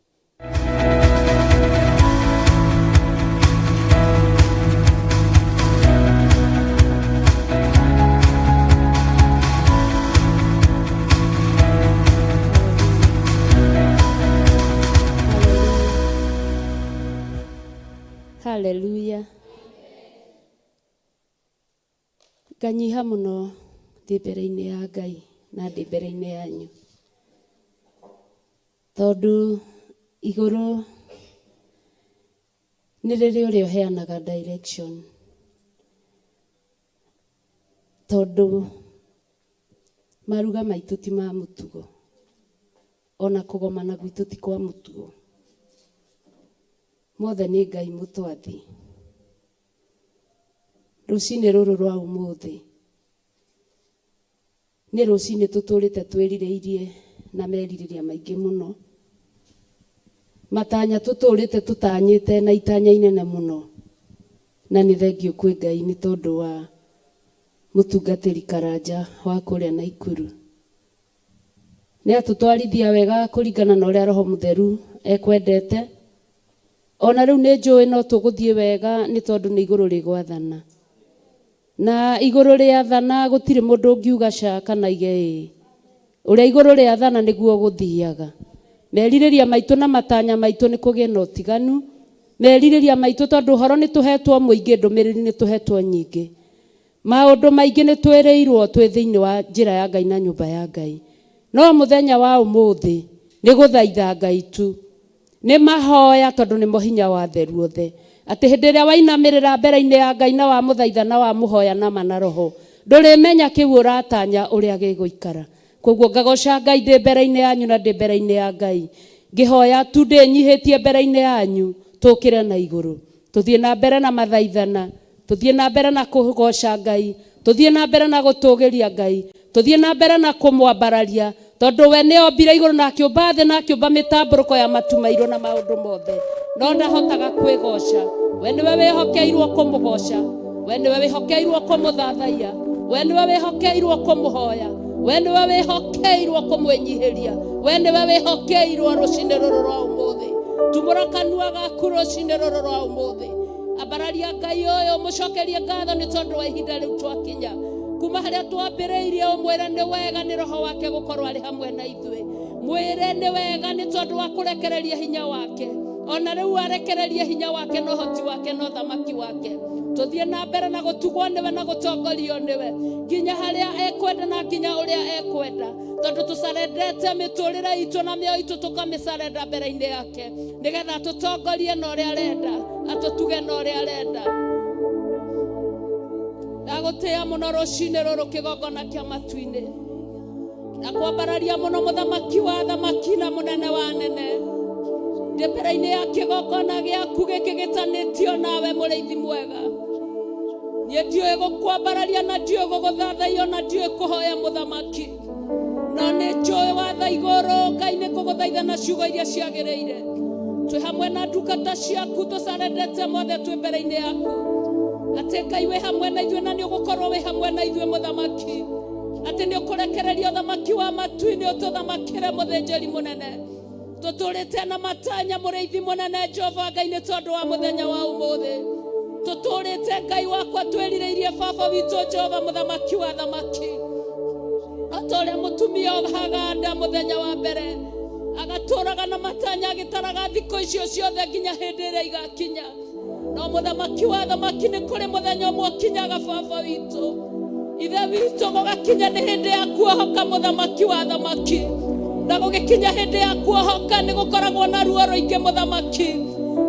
Hallelujah. Nganyiha mũno ndĩ mbere-inĩ ya Ngai na ndĩ mbere-inĩ yanyu, tondũ igũrũ nĩ rĩrĩ ũrĩa ũheanaga direction, tondũ maruga maitũ ti ma mũtugo, ona kũgomana gwitũ ti kwa mũtugo, mothe nĩ Ngai mũtwathi. Rũcinĩ rũrũ rwa ũmũthĩ nĩ rũcinĩ tũtũrĩte twĩrirĩirie na merirĩria maingĩ mũno, matanya tũtũrĩte tũtanyĩte na itanya inene mũno, na nĩ thengiũ kwĩ Ngai nĩ tondũ wa mũtungatĩri Karanja wa kũrĩa Naikuru. Nĩ atũtwarithia wega kũringana na ũrĩa Roho Mũtheru ekwendete. Ona rĩu nĩ njũĩ no tũgũthiĩ wega nĩ tondũ nĩ igũrũ rĩgwathana. Na igũrũ rĩathana gũtirĩ mũndũ ũngiuga ca kana aige ĩĩ. Ũrĩa igũrũ rĩathana nĩguo gũthiaga. Merirĩria maitũ na matanya maitũ nĩ kũgĩe na ũtiganu. Merirĩria maitũ tondũ ũhoro nĩ tũhetwo mũingĩ, ndũmĩrĩri nĩ tũhetwo nyingĩ. Maũndũ maingĩ nĩ twĩrĩirwo twĩ thĩinĩ wa njĩra ya Ngai na nyũmba ya Ngai. No mũthenya wa ũmũthĩ nĩ gũthaitha Ngai tu. Nĩ mahoya tondũ nĩmo hinya wa theru othe. Atĩ hĩndĩ ĩrĩa wainamĩrĩra mbere-inĩ ya Ngai na wamũthaitha na wamũhoya na ma na roho, ndũrĩmenya kĩu ũratanya ũrĩa gĩgũikara. Kwoguo ngagoca Ngai ndĩ mbere-inĩ yanyu na ndĩ mbere-inĩ ya Ngai. Ngĩhoya tu ndĩnyihĩtie mbere-inĩ yanyu, tũkĩre na igũrũ. Tũthiĩ na mbere na mathaithana. Tũthiĩ na mbere na kũgooca Ngai. Tũthiĩ na mbere na gũtũũgĩria Ngai. Tũthiĩ na mbere na kũmwambararia, tondũ we nĩ ombire igũrũ na akĩũmba thĩ na akĩũmba mĩtambũrũko ya matu mairũ na maũndũ mothe. No ndahotaga kwĩgooca. We nĩwe wĩhokeirwo kũmũgooca. We nĩwe wĩhokeirwo kũmũthathaiya. We nĩwe wĩhokeirwo kũmũhoya. We nĩwe wĩhokeirwo kũmwĩnyihĩria. We nĩwe wĩhokeirwo rũcinĩ rũrũ rwa ũmũthĩ. Tumũra kanua gaku rũcinĩ rũrũ rwa ũmũthĩ. Ambararia Ngai ũyũ, mũcokerie ngatho nĩ tondũ wa ihinda rĩu twakinya. Kuma harĩa twambĩrĩirie ũmwĩre nĩ wega nĩ roho wake gũkorwo arĩ hamwe na ithuĩ. Mwĩre nĩ wega nĩ tondũ wa kũrekereria hinya wake. Ona rĩu arekererie hinya wake na ũhoti wake na ũthamaki wake. Tũthiĩ na mbere na gũtugwo nĩwe na gũtongorio nĩwe nginya harĩa ekwenda na nginya ũrĩa ekwenda, tondũ tũcarendete mĩtũrĩre itũ na mĩoyo itũ tũkamĩcarenda mbere-inĩ yake, nĩgetha atũtongorie na ũrĩa arenda, atũtuge na ũrĩa arenda. Ndagũtĩĩa mũno rũcinĩ rũrũ kĩgongona kĩa matu-inĩ, ndakwambararia mũno mũthamaki wa athamaki na mũnene wa anene. Ndĩ mbere-inĩ ya kĩgongona gĩaku gĩkĩ gĩtanĩtio nawe mũrĩithi mwega. Niĩ ndiũĩ gũkwambararia na ndiũĩ gũgũthathaiya na ndiũĩ kũhoya mũthamaki, no nĩ njũĩ watha igũrũ Ngai nĩ ngũgũthaitha na ciugo iria ciagĩrĩire. Twĩ hamwe na ndungata ciaku tũcarendete mothe twĩ mbere-inĩ yaku, atĩ Ngai wĩ hamwe na ithuĩ na nĩ ũgũkorwo wĩ hamwe na ithuĩ mũthamaki, atĩ nĩ ũkũrekereria ũthamaki wa matu-inĩ ũtũthamakĩre mũthĩnjĩri mũnene. Tũtũrĩte na matanya mũrĩithi mũnene Jehova Ngai nĩ tondũ wa mũthenya wa ũmũthĩ. Tũtũrĩte Ngai wakwa twĩrirĩirie baba witũ Jehova mũthamaki wa thamaki. O ta ũrĩa mũtumia ohaga nda mũthenya wa mbere agatũraga na matanya agĩtaraga thikũ icio ciothe nginya hĩndĩ ĩrĩa igakinya. No mũthamaki wa thamaki nĩ kũrĩ mũthenya ũmwe ũkinyaga baba witũ ithe witũ, gũgakinya nĩ hĩndĩ ya kuohoka mũthamaki wa thamaki, na gũgĩkinya hĩndĩ ya kuohoka nĩ gũkoragwo na ruo rũingĩ mũthamaki,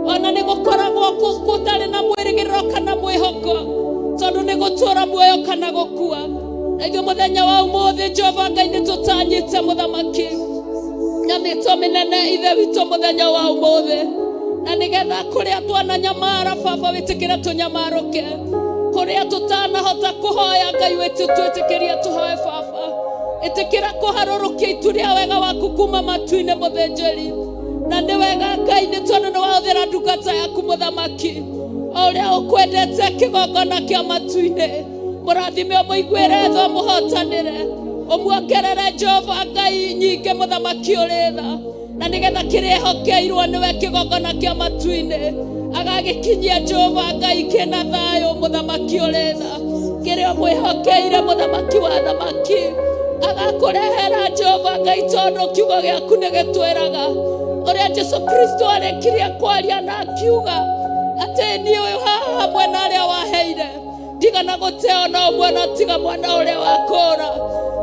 ona nĩ gũkoragwo gũtarĩ na mwĩrĩgĩrĩro kana mwĩhoko, tondũ nĩ gũtũra muoyo kana gũkua. Na ithuĩ mũthenya wa ũmũthĩ Jehova Ngai nĩ tũtanyĩte mũthamaki na mĩto mĩnene ithe witũ mũthenya wa ũmũthĩ, na nĩgetha kũrĩa twananyamara baba wĩtĩkĩre tũnyamarũke, kũrĩa tũtanahota kũhoya Ngai witũ twĩtĩkĩrie tũhoe baba. Ĩtĩkĩra kũharũrũkia itu rĩa wega waku kuma matu-inĩ mũthĩnjĩri, na nĩ wega Ngai nĩ tondũ nĩ wahũthĩra ndungata yaku mũthamaki o ũrĩa ũkwendete kĩgongona kĩa matu-inĩ. Mũrathime ũmũiguĩre tha ũmũhotanĩre, ũmuongerere Jehova Ngai nyingĩ mũthamaki ũrĩ tha, na nĩgetha kĩrĩa ehokeirwo nĩwe kĩgongona kĩa matu-inĩ agagĩkinyia Jehova Ngai kĩna thayũ mũthamaki ũrĩ tha. Kĩrĩa ũmwĩhokeire mũthamaki wa thamaki agakũrehera Jehova Ngai, tondũ kiugo gĩaku nĩ gĩtwĩraga ũrĩa Jesu Kristo arĩkirie kwaria na akiuga atĩ niĩ ũyũ haha hamwe na arĩa waheire. Kana gũteo na ũmwe no tiga mwana ũrĩa wa kũra.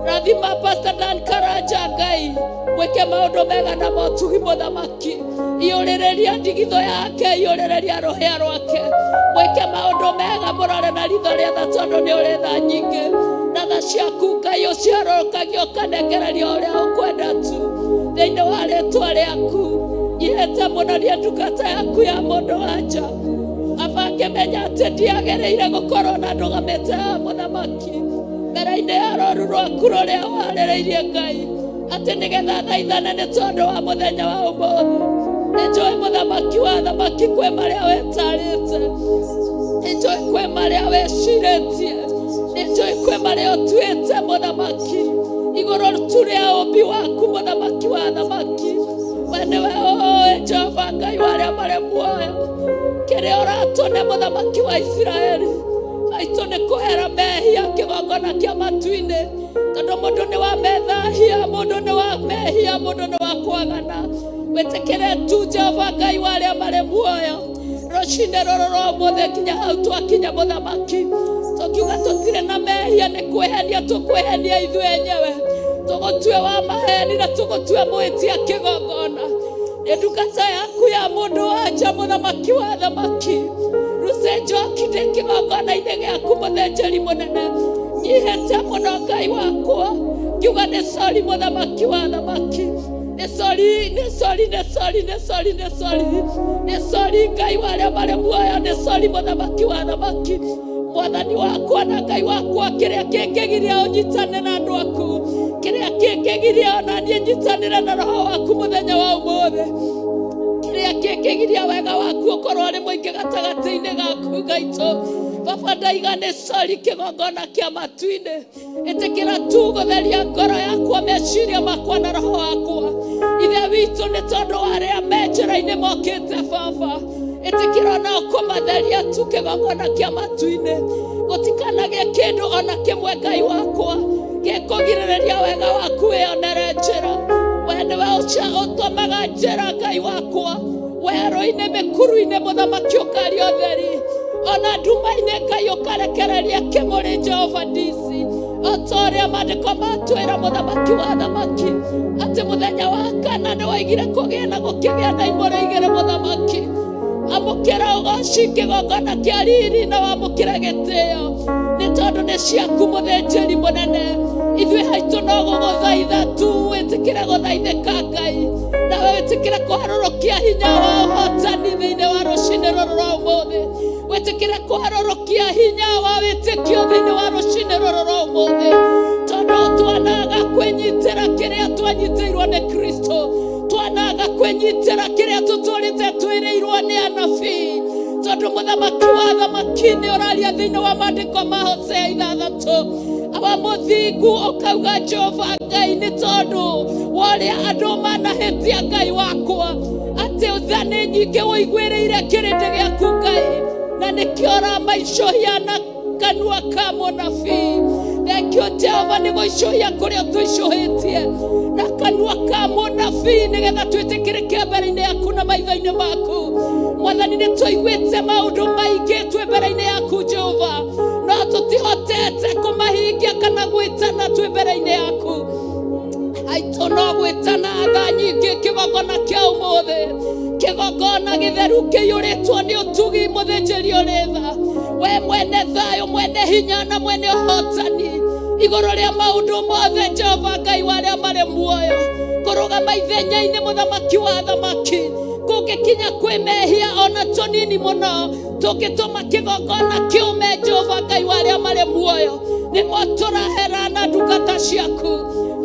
Rathima Pastor Dan Karanja Ngai, mwĩke maũndũ mega na motugi mũthamaki. Iyũrĩrĩria ndigithũ yake, iyũrĩrĩria rũhĩa rwake. Mwĩke maũndũ mega, mũrore na ritho rĩa tha tondũ nĩ ũrĩ tha nyingĩ. Na tha ciaku Ngai ũciarũrũkagia ũkanengereria ũrĩa ũkwenda tu. Thĩinĩ wa rĩtwa rĩaku, nyihĩte mũno niĩ ndungata yaku ya mũndũ wa nja. Aba ngĩmenya atĩ ndiagĩrĩire gũkorwo na ndũgamĩte haha mũthamaki mbere-inĩ ya rũũru rwaku rũrĩa warĩrĩirie Ngai atĩ nĩgetha thaithane nĩ tondũ wa mũthenya wa ũmũthĩ. Nĩ njũĩ mũthamaki wa thamaki kwĩ marĩa wetarĩte, nĩ njũĩ kwĩ marĩa wecirĩtie, nĩ njũĩ kwĩ marĩa ũtuĩte mũthamaki igũrũ tu rĩa ũmbi waku mũthamaki wa thamaki. We nĩwe ũĩ Jehova Ngai wa arĩa marĩ muoyo kĩrĩa ũratũne mũthamaki wa Isiraeli aitũ nĩ kũhera mehia kĩgongona kĩa matu-inĩ tondũ mũndũ nĩ wa methahia, mũndũ nĩ wa mehia, mũndũ nĩ wa kwagana. Wĩtĩkĩre tu Jehova Ngai wa arĩa marĩ muoyo rũcinĩ rũrũ rwa ũmũthĩ nginya hau twakinya mũthamaki tũkiuga tũtirĩ na mehia nĩ kwĩhenia tũkwĩhenia ithuĩ enyewe tũgũtue wa maheni na tũgũtue mwĩtia kĩgongona. Nĩ ndungata yaku ya mũndũ wa nja mũthamaki wa thamaki Lucy Njoki ndĩ kĩgongona-inĩ gĩaku mũthĩnjĩri mũnene nyihĩte mũno Ngai wakwa ngiuga nĩ sori mũthamaki wa thamaki nĩ sori nĩ sori nĩ sori nĩ sori nĩ sori nĩ sori Ngai wa arĩa marĩ muoyo nĩ sori mũthamaki wa thamaki mwathani wakwa na Ngai wakwa kĩrĩa kĩngĩgiria ũnyitane na andũ aku kĩrĩa kĩngĩgiria ona niĩ nyitanĩre na roho waku mũthenya wa ũmũthĩ kĩrĩa kĩngĩgiria wega waku ũkorwo ũrĩ mũingĩ gatagatĩ-inĩ gaku gaitũ baba ndaiga nĩ sori kĩgongona kĩa matu-inĩ ĩtĩkĩra tu gũtheria ngoro yakwa meciria makwa na roho wakwa ithe witũ nĩ tondũ wa arĩa me njĩra-inĩ mokĩte baba ĩtĩkĩra onao kũmatheria tu kĩgongona kĩa matu-inĩ gũtikanagĩe kĩndũ ona kĩmwe Ngai wakwa gĩkũgirĩrĩria wega waku wĩonere njĩra we nĩwe ũtũmaga njĩra Ngai wakwa werũ-inĩ mĩkuru-inĩ mũthamaki ũkaria ũtheri ona nduma-inĩ Ngai ũkarekereria kĩmũrĩ Jehova ndisi o ta ũrĩa maandĩko matwĩra mũthamaki wa thamaki atĩ mũthenya wa kana nĩ waigire kũgĩa na gũkĩgĩa na imũrĩ igĩrĩ mũthamaki amũkĩra ũgoci kĩgongona kĩa riri na wamũkĩra gĩtĩo nĩ tondũ nĩ ciaku mũthĩnjĩri mũnene ithuĩ haitũ no gũgũthaitha tu wĩtĩkĩre gũthaithĩka Ngai nawe wĩtĩkĩre kũharũrũkia hinya wa ũhotani thĩinĩ wa rũcinĩ rũrũ rwa ũmũthĩ wĩtĩkĩre kũharũrũkia hinya wa wĩtĩkio thĩinĩ wa rũcinĩ rũrũ rwa ũmũthĩ tondũ twanaga kwĩnyitĩra kĩrĩa twanyitĩirwo nĩ Kristo twanaga kwĩnyitĩra kĩrĩa tũtũrĩte twĩrĩirwo nĩ anabii tondũ mũthamaki wa thamaki nĩ ũraria thĩinĩ wa maandĩko ma Hosea ithathatũ awa mũthingu ũkauga Jehova Ngai nĩ tondũ wa ũrĩa andũ manahĩtia Ngai wakwa atĩ tha nĩ nyingĩ ũiguĩrĩire kĩrĩndĩ gĩaku Ngai na nĩkĩo ũramaicũhia na kanua ka mũnabii thengio Jehova nĩ gũicũhia kũrĩa tũicũhĩtie na kanua ka mũnabii nĩgetha twĩtĩkĩrĩke mbere-inĩ yaku na maitho-inĩ maku mwathani nĩ tũiguĩte maũndũ maingĩ twĩ mbere-inĩ yaku Jehova no tũtihotete kũmahingia kana gwĩtana twĩ mbere-inĩ yaku aitũ no gwĩtana tha nyingĩ kĩgongona kĩa ũmũthĩ kĩgongona gĩtheru kĩiyũrĩtwo nĩ ũtugi mũthĩnjĩri ũrĩ tha we mwene thayũ mwene hinya na mwene ũhotani igũrũ rĩa maũndũ mothe Jehova Ngai wa arĩa marĩ muoyo kũrũgama ithenya-inĩ mũthamaki wa thamaki kũngĩkinya kwĩ mehia ona tũnini mũno tũngĩtũma kĩgongona kĩũme Jehova Ngai wa arĩa marĩ muoyo nĩmo tũrahera na ndungata ciaku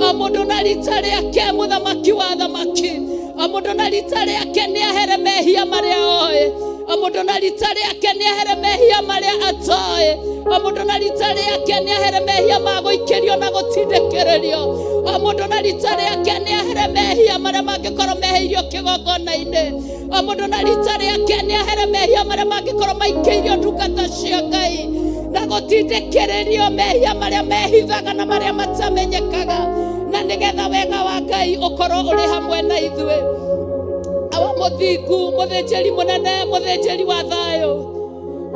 o mũndũ na rita rĩake mũthamaki wa thamaki o mũndũ na rita rĩake nĩ ahere mehia marĩa oĩ o mũndũ na rita rĩake nĩ ahere mehia marĩa atoĩ o mũndũ na rita rĩake nĩ ahere mehia ma gũikĩrio na gũtindĩkĩrĩrio o mũndũ na rita rĩake nĩ ahere mehia marĩa mangĩkorwo meheirio kĩgongona-inĩ o mũndũ na rita rĩake nĩ ahere mehia marĩa mangĩkorwo maikĩirio ndungata cia Ngai na gũtindĩkĩrĩrio mehia marĩa mehithaga na marĩa matamenyekaga na nĩgetha wega wa Ngai ũkorwo ũrĩ hamwe na ithuĩ awa mũthingu mũthĩnjĩri mũnene mũthĩnjĩri wa thayũ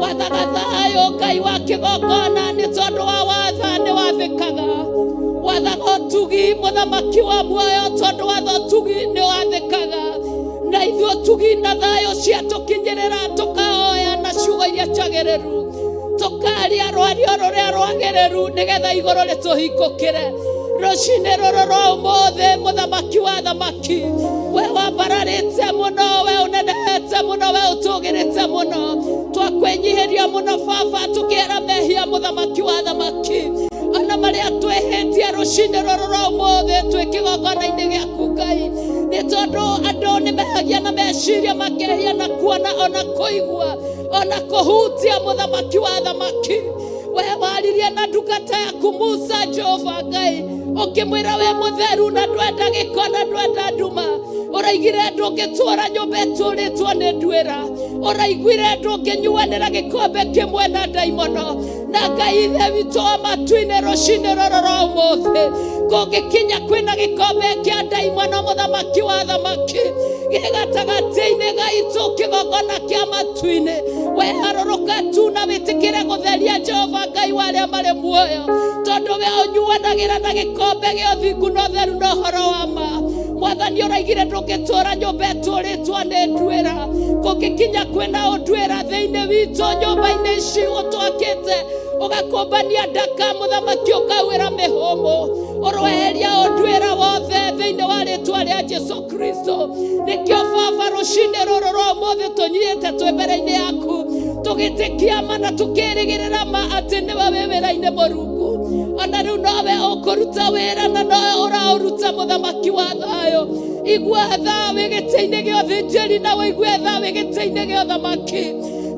Wathaga thayũ Ngai wa kĩgongona, nĩ tondũ wa watha nĩ wathĩkaga. Wathaga ũtugi mũthamaki wa muoyo, tondũ watha ũtugi nĩ wathĩkaga. Na ithuĩ ũtugi na thayũ ciatũkinyĩrĩra, tũkahoya na ciugo iria njagĩrĩru, tũkaria rwario rũrĩa rwagĩrĩru, nĩgetha igũrũ rĩtũhingũkĩre rũcinĩ rũrũ rwa ũmũthĩ. Mũthamaki wa thamaki, we wambararĩte mũno, we ũnenehete mũno, we ũtũgĩrĩte mũno, twakwĩnyihĩria mũno baba, tũkĩera mehia mũthamaki wa thamaki, ona marĩa twĩhĩtie rũcinĩ rũrũ rwa ũmũthĩ twĩ kĩgongona-inĩ gĩaku Ngai, nĩ tondũ andũ nĩ mehagia na meciria, makehia na kuona ona kũigua ona kũhutia. Mũthamaki wa thamaki, we waririe na ndungata yaku Musa, Jehova Ngai, ũkĩmwĩra we mũtheru na ndwenda gĩko na ndwenda nduma. Ũraigire ndũngĩtũra nyũmba ĩtũrĩtwo nĩ nduĩra, ũraiguire ndũngĩnyuanĩra gĩkombe kĩmwe na ndaimono. Na Ngai Ithe witũ wa matu-inĩ, rũcinĩ rũrũ rwa ũmũthĩ kũngĩkinya kwĩna gĩkombe kĩa ndaimono, mũthamaki wa thamaki, gĩ gatagatĩ-inĩ gaitũ kĩgongona kĩa matu-inĩ, we harũrũka tu na wĩtĩkĩre gũtheria, Jehova Ngai wa arĩa marĩ muoyo, tondũ we ũnyuanagĩra na gĩkombe gĩa ũthingu na ũtheru na ũhoro wa ma. Mwathani, ũraigire ndũngĩtũra nyũmba ĩtũrĩtwo nĩ nduĩra. Kũngĩkinya kwĩna ũnduĩra thĩinĩ witũ nyũmba-inĩ ici ũtwakĩte, ũgakũmbania ndaka, mũthamaki, ũkauĩra mĩhũmũ, ũrweheria ũnduĩra wothe thĩinĩ wa rĩtwa rĩa Jesu Kristo. Nĩkĩo baba, rũcinĩ rũrũ rwa ũmũthĩ tũnyihĩte twĩ mbere-inĩ yaku, tũgĩtĩkia ma na tũkĩrĩgĩrĩra ma atĩ nĩwe wĩ wĩra-inĩ mũrungu, ona rĩu nowe ũkũruta wĩra na nowe ũraũruta. Mũthamaki wa thayũ, igua tha wĩ gĩtĩ-inĩ gĩa ũthĩnjĩri na ũigue tha wĩ gĩtĩ-inĩ gĩa ũthamaki,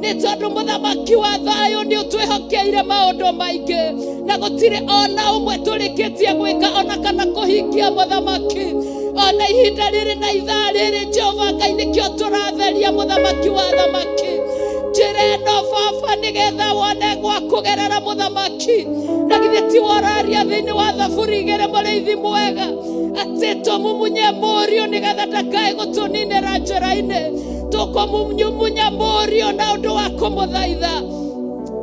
nĩ tondũ mũthamaki wa thayũ, nĩ ũtwĩhokeire maũndũ maingĩ na gũtirĩ ona ũmwe tũrĩkĩtie gwĩka ona kana kũhingia, mũthamaki, ona ihinda rĩrĩ na ithaa rĩrĩ. Jehova Ngai, nĩkĩo tũratheria, mũthamaki wa thamaki, njĩra ĩno baba, nĩgetha wone gwa kũgerera, mũthamaki. Na githĩ ti woraria thĩinĩ wa Thaburi igĩrĩ, mũrĩithi mwega, atĩ tũmumunye mũriũ nĩgetha ndakae gũtũninĩra njĩra-inĩ? Tũkũmumunya mũriũ na ũndũ wa kũmũthaitha,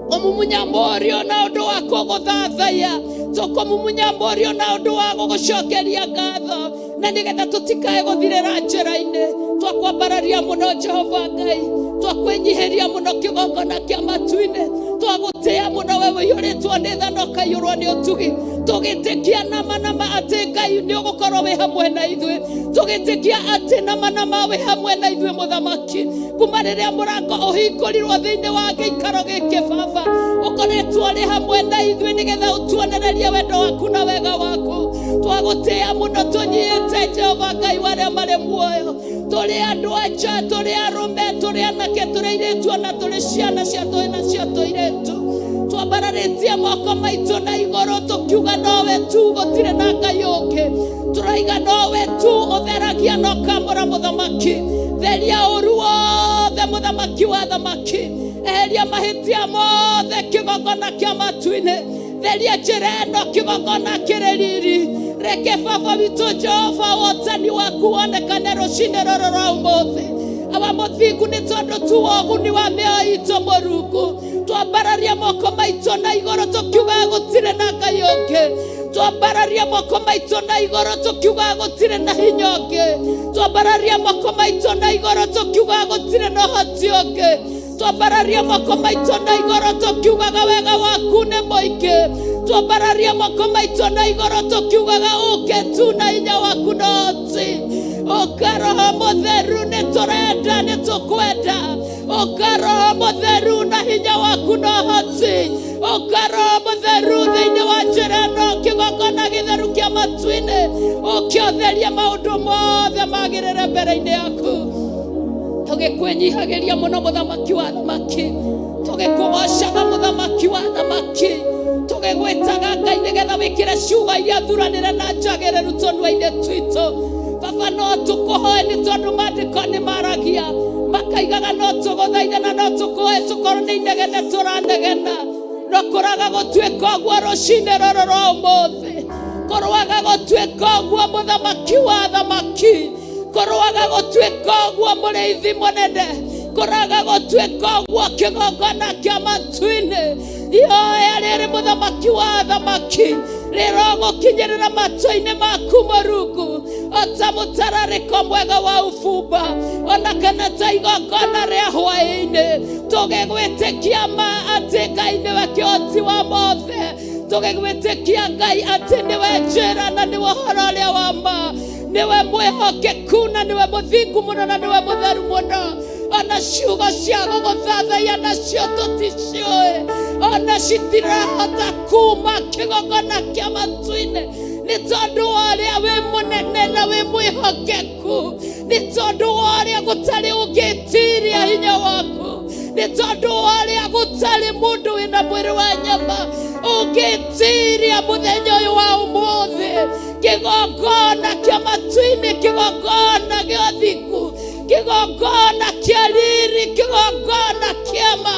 kũmumunya mũriũ na ũndũ wa kũgũthathaiya, tũkũmumunya mũriũ na ũndũ wa gũgũcokeria ngatho, na nĩgetha tũtikae gũthirĩra njĩra-inĩ. Twakwambararia mũno Jehova Ngai, twakwĩnyihĩria mũno kĩgongona kĩa matu-inĩ, twagũtĩĩa mũno we ũiyũrĩtwo nĩ tha na ũkaiyũrwo nĩ ũtugi, tũgĩtĩkia nama nama atĩ Ngai nĩ ũgũkorwo wĩ hamwe na ithuĩ, tũgĩtĩkia atĩ nama nama wĩ hamwe na ithuĩ, mũthamaki. Kuma rĩrĩa mũrango ũhingũrirwo thĩinĩ wa gĩikaro gĩkĩ, baba, ũkoretwo ũrĩ hamwe na ithuĩ nĩgetha ũtuonererie wendo waku na wega waku. Twagũtĩĩa mũno tũnyihĩte, Jehova Ngai wa arĩa marĩ muoyo. Tũrĩ andũ anja, tũrĩ arũme, tũrĩ anake, tũrĩ airĩtu, ona tũrĩ ciana cia tũĩ na cia tũirĩtu, twambararĩtie moko maitũ na igũrũ tũkiuga nowe tu, gũtirĩ na Ngai ũngĩ. Tũraiga nowe tu ũtheragia na ũkamũra. Mũthamaki, theria ũru wothe. Mũthamaki wa thamaki, eheria mahĩtia mothe kĩgongona kĩa matu-inĩ. Theria njĩra ĩno kĩgongona kĩrĩ riri. Reke baba witũ Jehova, wotani waku wonekane rũcinĩ rũrũ rwa ũmũthĩ, awa mũthingu, nĩ tondũ tu wa ũguni wa mĩoyo itũ. Mũrungu, twambararia moko maitũ na igũrũ tũkiuga gũtirĩ na Ngai ũngĩ. Twambararia moko maitũ na igũrũ tũkiuga gũtirĩ na hinya ũngĩ. Twambararia moko maitũ na igũrũ tũkiuga gũtirĩ na ũhoti ũngĩ. Twambararia moko maitũ na igũrũ tũkiugaga wega waku nĩ mũingĩ. Twambararia moko maitũ na igũrũ tũkiugaga ũke tu na hinya waku na ũhoti. Ũka Roho Mũtheru, nĩ tũrenda, nĩ tũkwenda. Ũka Roho Mũtheru na hinya waku na ũhoti. Ũka Roho Mũtheru thĩinĩ wa njĩra ĩno kĩgongona gĩtheru kĩa matu-inĩ, ũke ũtherie maũndũ mothe magĩrĩre mbere-inĩ yaku. Tũgĩkwĩnyihagĩria mũno, mũthamaki wa thamaki, tũgĩkũgocaga, mũthamaki wa thamaki, tũgĩgwĩtaga Ngai nĩgetha wĩkĩre ciugo iria thuranĩre na njagĩrĩru tũnua-inĩ twitũ. Baba, no tũkũhoe nĩ tondũ maandĩko nĩ maragia makaigaga no tũgũthaithe na no tũkũhoe tũkorwo nĩ inegene tũranegena. No kũraga gũtuĩka ũguo rũcinĩ rũrũ rwa ũmũthĩ, kũrwaga gũtuĩka ũguo, mũthamaki wa thamaki, kũrwaga gũtuĩka ũguo, mũrĩithi mũnene. Kũraga gũtuĩka ũguo kĩgongona kĩa matu-inĩ. Ihoya rĩrĩ mũthamaki wa athamaki rĩrogũkinyĩrĩra matũ-inĩ maku Mũrungu, o ta mũtararĩko mwega wa ũbumba, ona kana ta igongona rĩa hwaĩ-inĩ, tũgĩgwĩtĩkia ma atĩ Ngai nĩwe kĩhoti wa mothe, tũgĩgwĩtĩkia Ngai atĩ nĩwe njĩra na nĩwe ũhoro ũrĩa wa ma, nĩwe mwĩhokeku na nĩwe mũthingu mũno na nĩwe mũtheru mũno. Ona ciugo cia gũgũthathaiya nacio tũticiũĩ, ona citirahota kuma kĩgongona kĩa matu-inĩ, nĩ tondũ wa ũrĩa wĩ mũnene na wĩ mwĩhokeku, nĩ tondũ wa ũrĩa gũtarĩ ũngĩtiria hinya waku, nĩ tondũ wa ũrĩa gũtarĩ mũndũ wĩna mwĩrĩ wa nyama ũngĩtiria mũthenya ũyũ wa ũmũthĩ. Kĩgongona kĩa matu-inĩ, kĩgongona gĩa ũthingu, kĩgongona kĩa riri, kĩgongona kĩa ma,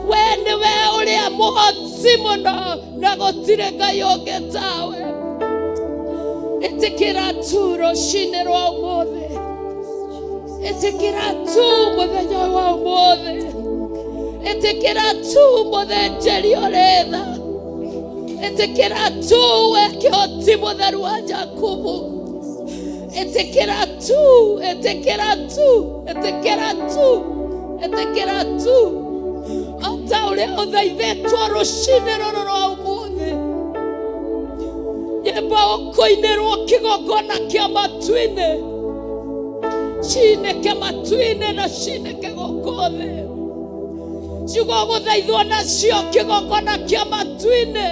we nĩwe ũrĩa mũhoti mũno na gũtirĩ Ngai ũngĩ tawe. Ĩtĩkĩra tu rũcinĩ rwa ũmũthĩ, ĩtĩkĩra tu mũthenya ũyũ wa ũmũthĩ, ĩtĩkĩra tu mũthĩnjĩri ũrĩ tha, ĩtĩkĩra tu we kĩhoti mũtheru wa Jakubu, ĩtĩkĩra tu, ĩtĩkĩra tu, ĩtĩkĩra tu, ĩtĩkĩra tu, o ta ũrĩa ũthaithĩtwo rũcinĩ rũrũ rwa ũmũthĩ. Nyĩmbo ũkũinĩrwo kĩgongona kĩa matu-inĩ, cinĩke matu-inĩ na cinĩke gũkũ thĩ, ciugo gũthaithwo nacio kĩgongona kĩa matu-inĩ,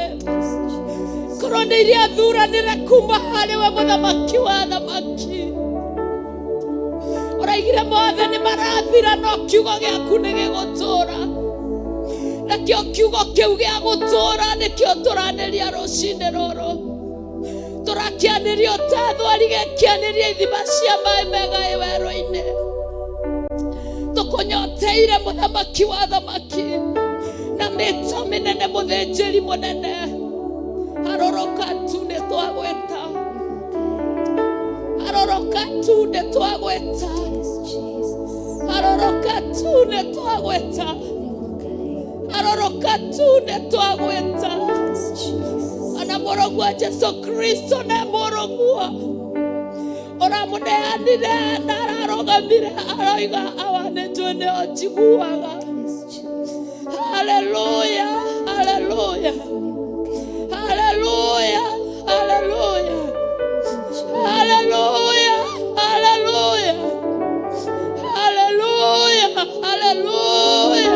korwo nĩ iria thuranĩre kuma harĩ we mũthamaki wa thamaki. Ũraigire mothe nĩ marathira, no kiugo gĩaku nĩ gĩgũtũũra, nakĩo kiugo kĩu gĩa gũtũũra nĩkĩo tũranĩria rũcinĩ rũrũ. Tũrakĩanĩria ta thwari gĩkĩanĩria ithima cia maĩ mega ĩ werũ-inĩ. Tũkũnyoteire mũthamaki wa thamaki na mĩto mĩnene, mũthĩnjĩri mũnene, harũrũka tu nĩ twagwĩta, harũrũka tu nĩ twagwĩta, harũrũka tu nĩ twagwĩta, harũrũka tu nĩ twagwĩta. Ona mũrũguo Jesu Kristo na mũrũguo ũramũneanire na ararũgamire aroiga, awa nĩ njũĩ nĩ ũnjiguaga. Haleluya, haleluya, haleluya, haleluya, haleluya, haleluya, haleluya, haleluya.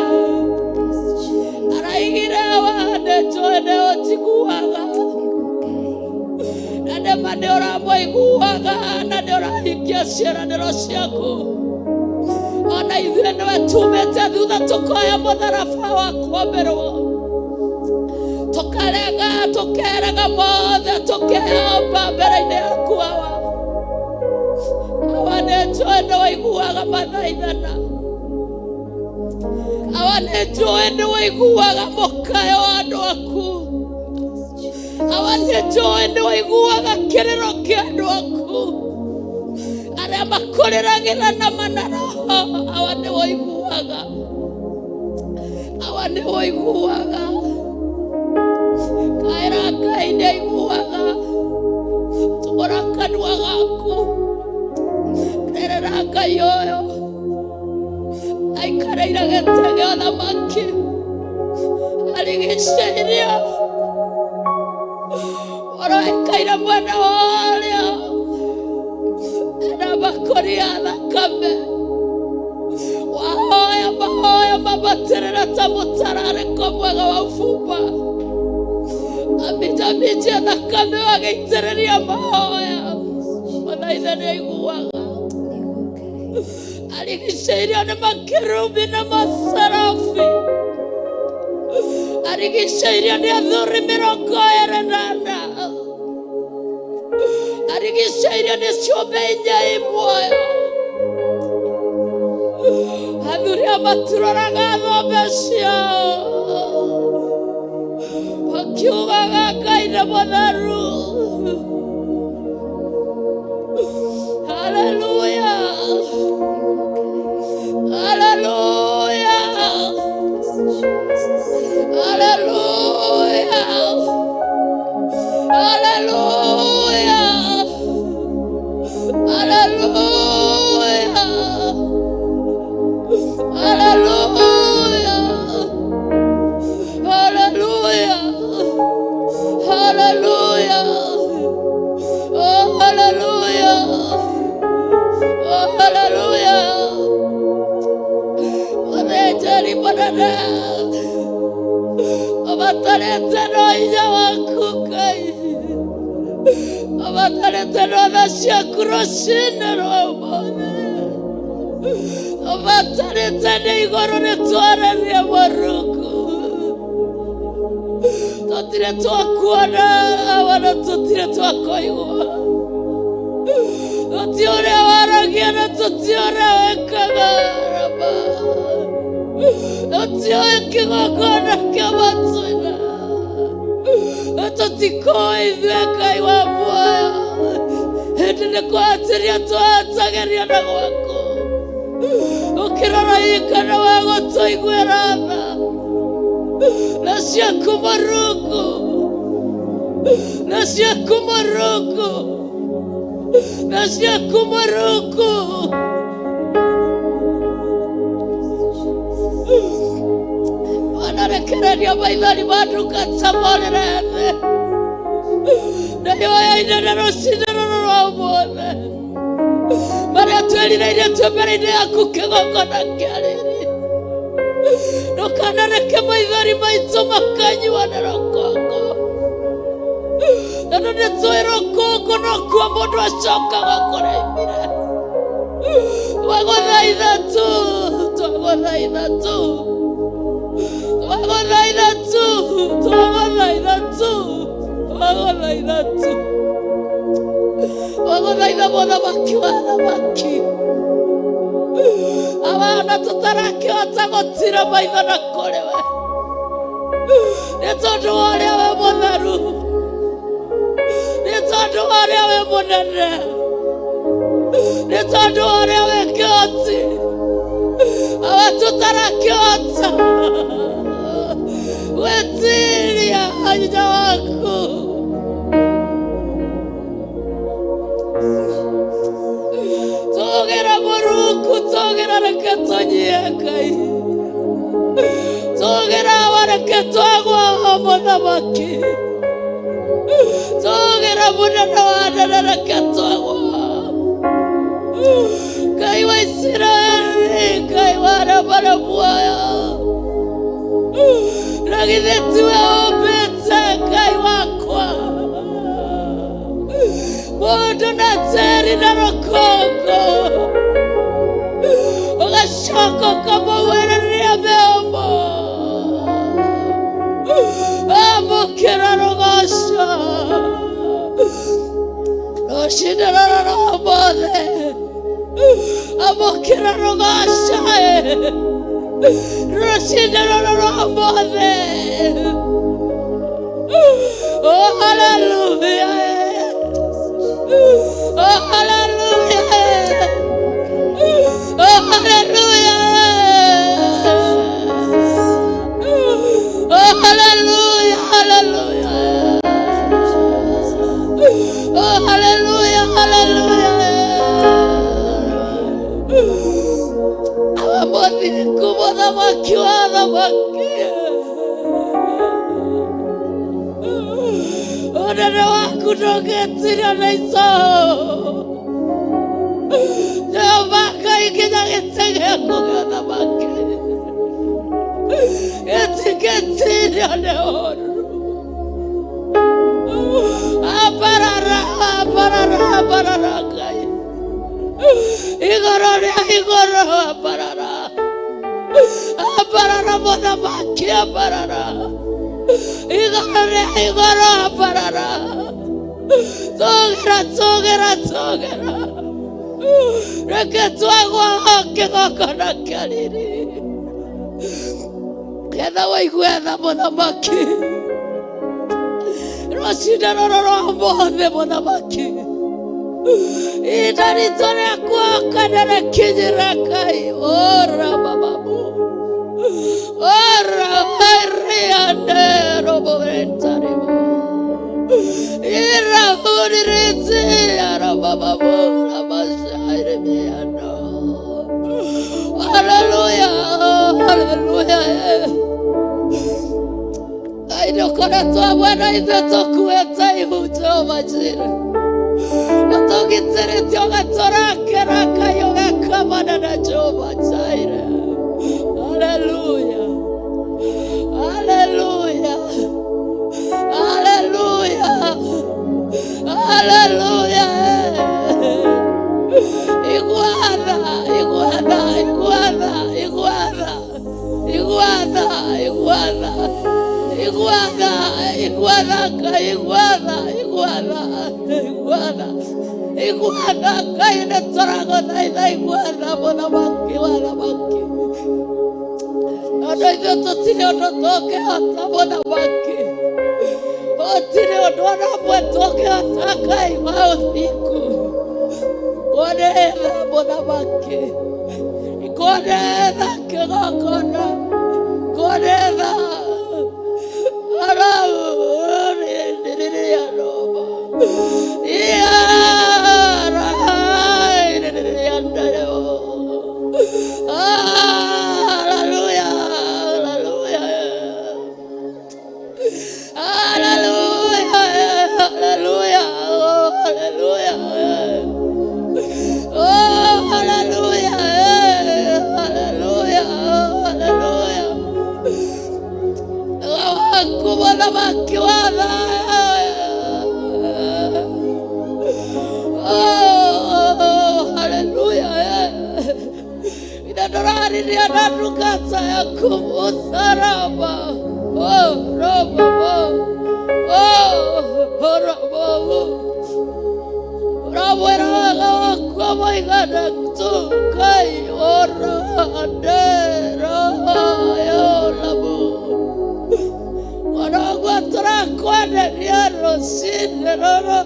Araigire, awa nĩ njũĩ nĩ ũnjiguaga, na nĩma nĩ ũramũiguaga na nĩ ũrahingia ciĩranĩro ciaku. Ona ithuĩ nĩwe tumĩte thutha tũkoya mũtharaba wa kwambĩrwo, tũkarega, tũkerega mothe, tũkehomba mbere-inĩ yaku. Awa, awa nĩ njũĩ nĩ waiguaga mathaithana, awa nĩ njũĩ nĩ waiguaga mũkayo wa andũ aku, awa nĩ njũĩ nĩ waiguaga kĩrĩro kĩa andũ aku arĩa makũrĩragĩra na manaroho. Awa nĩ waiguaga, awa nĩ waiguaga. Kaĩra Ngai nĩ aiguaga. Tumũra kanua gaku, rĩrĩra Ngai ũyũ aikarĩire gĩtĩ gĩa ũthamaki arigicĩirio, ũroikaire mwena wa ũrĩo ena makũri ya thakame, wahoya mahoya mabatĩrĩra ta mũtararĩko mwega wa ũbumba, aminjaminjia thakame wagĩitĩrĩria mahoya, mũthaitha nĩ aiguaga. Arigicĩirio nĩ makerubi na maserafi, arigicĩirio nĩ athuri 24, arigicĩirio nĩ ciũmbe inya i muoyo. Athuri a maturoraga thombe ciao makiugaga Ngai nĩ mũtheru. Haleluya, haleluya. Tũrakuona ũbatarĩte no hinya waku Ngai, ũbatarĩte no tha ciaku rũcinĩ rwa ũmũthĩ, ũbatarĩte nĩ igũrũ rĩtwarĩrie Mũrungu. Tũtirĩ twakuona awa na tũtirĩ twakũigua, tũtiĩ ũrĩa waragia na tũtiĩ ũrĩa wĩkaga raba, tũtiũĩ kĩgongona kĩa matu-inĩ, tũtikũĩ ithuĩ Ngai wa muoyo, hĩndĩ nĩ kũhatĩria tũhatagĩria na gwaku ũkĩrora ikana wa gũtũiguĩra tha na ciaku Mũrungu, na ciaku Mũrungu, na ciaku Mũrungu. Wanarekereria maithori ma ndungata morĩre thĩ na ihoya inene rũcinĩ rũrũ rwa ũmũthĩ, marĩa twĩrirĩirie twĩ mbere-inĩ yaku kĩgongona kĩa rĩrĩ, ndũkanareke maithori maitũ makanyua nĩ rũkũngũ, tondũ nĩ tũĩ rũkũngũ nokuo mũndũ acokaga kũrĩa aimire. Twagũthaitha tu, twagũthaitha tu, twagũthaitha tu, twagũthaitha tu, twagũthaitha tu, twagũthaitha mũthamaki wa thamaki, abana tũtarakĩhota gũtira maitho na kũrĩ we nĩ tondũ wa ũrĩa wĩ mũtheru, nĩ tondũ wa ũrĩa wĩ mũnene, nĩ tondũ wa ũrĩa wĩ kĩhoti, awa tũtarakĩhota gwĩtiria hinya waku. Tũgĩra Mũrungu, tũgĩra reke tũnyie Ngai, tũgĩra awa reke twagwa mũthamaki, tũgĩra mũnene wa anene reke twagwa Ngai wa Isiraeli, Ngai wa arĩa marĩ muoyo, na githĩ tiwe ũmbĩte Ngai wakwa mũndũ na tĩri na rũkũngũ, ũgacoka ũkamũhuhĩrĩria mĩhũmũ, amũkĩra rũgoco rũcinĩ rũrũ rwa ũmũthĩ, amũkĩra rũgoco rũcinĩ rũrũ rwa ũmũthĩ. Oh, hallelujah. Oh, hallelujah. Oh, hallelujah. Oh, hallelujah. Hallelujah. Oh, hallelujah. Hallelujah. Awa mũthingu mũthamaki wa thamaki, ũnene waku ndũngĩtirio nĩ ico. Jehova Ngai, nginya gĩtĩ gĩaku gĩa ũthamaki gĩtingĩtirio nĩ ũũru. Ambarara, ambarara, ambarara Ngai, igũrũ rĩa igũrũ, ambarara, ambarara mũthamaki, ambarara igũrũ rĩa igũrũ, ambarara, tũgĩra, tũgĩra, tũgĩra, reke twagwa kĩgongona kĩa riri, getha waigue tha mũthamaki rũcinĩ rũrũ rwa ũmũthĩ. Mũthamaki, ihinda ritũ rĩa kuoka nĩrĩkinyire Ngai. Ora bababu ora rianero boventarimo irahuririti arabababu ramashairimiano. Haleluya, haleluya. Ngai nĩũkoretwo hamwe na ithuĩ tũkuĩte ihu Jehova Jireh, ũtũgitĩrĩte ũgatũrakĩra Ngai, ũgeka manene Jehova Jireh. Haleluya. Igua tha, igua tha Ngai, igua tha, igua tha, igua tha, igua tha Ngai, nĩ tũragũthaitha, igua tha mũthamaki wa thamaki. Tondũ ithuĩ tũtirĩ ũndũ tũngĩhota mũthamaki, gũtirĩ ũndũ ona ũmwe tũngĩhota Ngai wa ũthingu. Kuonetha mũthamaki, kuonetha kĩgongona, kuonetha Hallelujah, hallelujah. Hallelujah, hallelujah, hallelujah. Oh, hallelujah, hallelujah, hallelujah. Waku mũthamaki wa thayũ. Oh, hallelujah. Ina ndũrariria na ndungata yaku mũtharaba. Oh, robo, oh, robo. Ũramwĩra wega wakwa mũigana tu Ngai ũrandĩra yolamu. Onoguo tũrakwenderia rũcinĩ rũrũ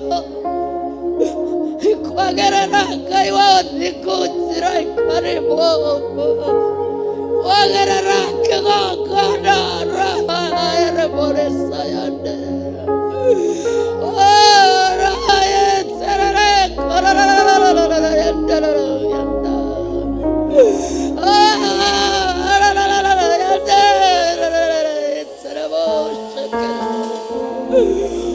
ikwagerera Ngai wa ũthingu njĩra ikarĩmwo wagerera kĩgongona rahaeremoresayande.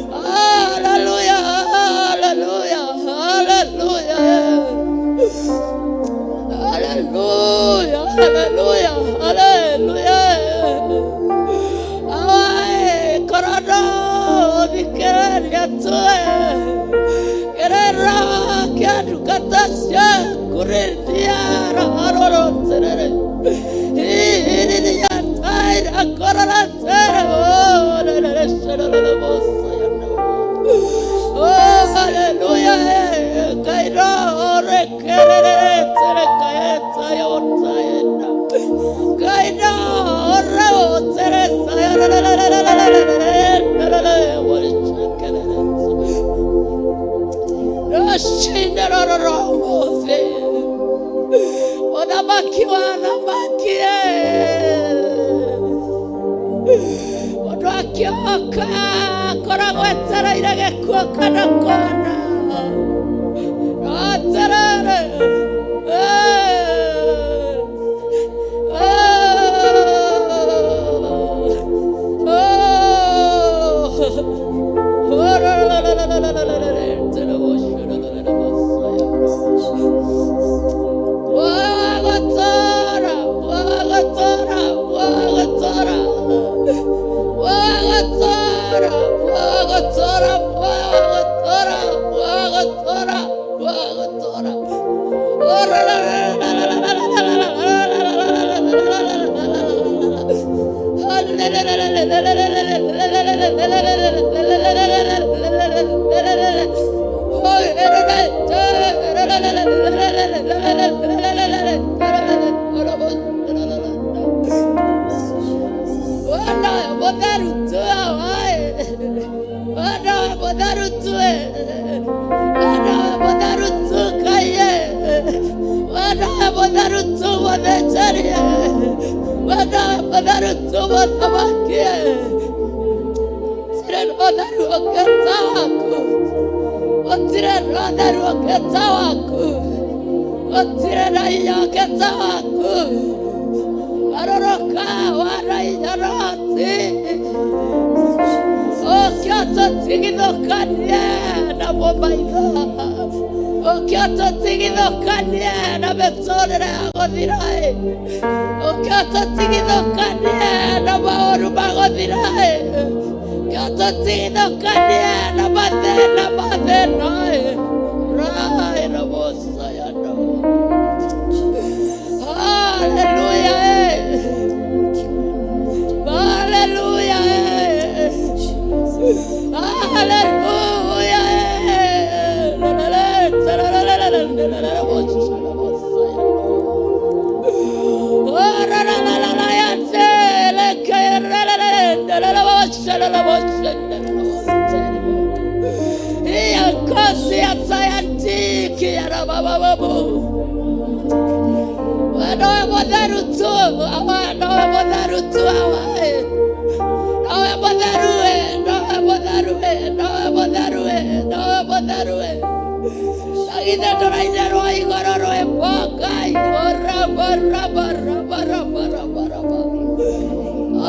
Hallelujah, hallelujah, hallelujah. Hallelujah, hallelujah, hallelujah. Awae, korono, thikĩrĩria tue. Gerera kĩa ndungata ciaku rĩndiara arorotĩrĩrĩ. Iriria taira korora tere, oh, Oh, hallelujah. Kairo rekerere tere kaeta yotaenda. Kairo re tere saya. Mũthamaki wa thamaki mũndũ akĩoka akoragwo etereire gĩkuũ kana kona no atĩrĩrĩ Wagatora, wagatora, wagatora, wagatora, wagatora, wagatora, wagatora, wagatora. Hallelujah. Hallelujah. Iya kosi ya sayantiki ya rabababu. Nowe mũtheru tu, awa, nowe mũtheru tu, awa, eh. Nowe mũtheru, eh, nowe mũtheru, eh, nowe mũtheru, eh, nowe mũtheru, eh. Na githĩ ndũrainĩrwo igũrũ rwĩmbo Ngai, ũraba, raba, raba, raba, raba, raba.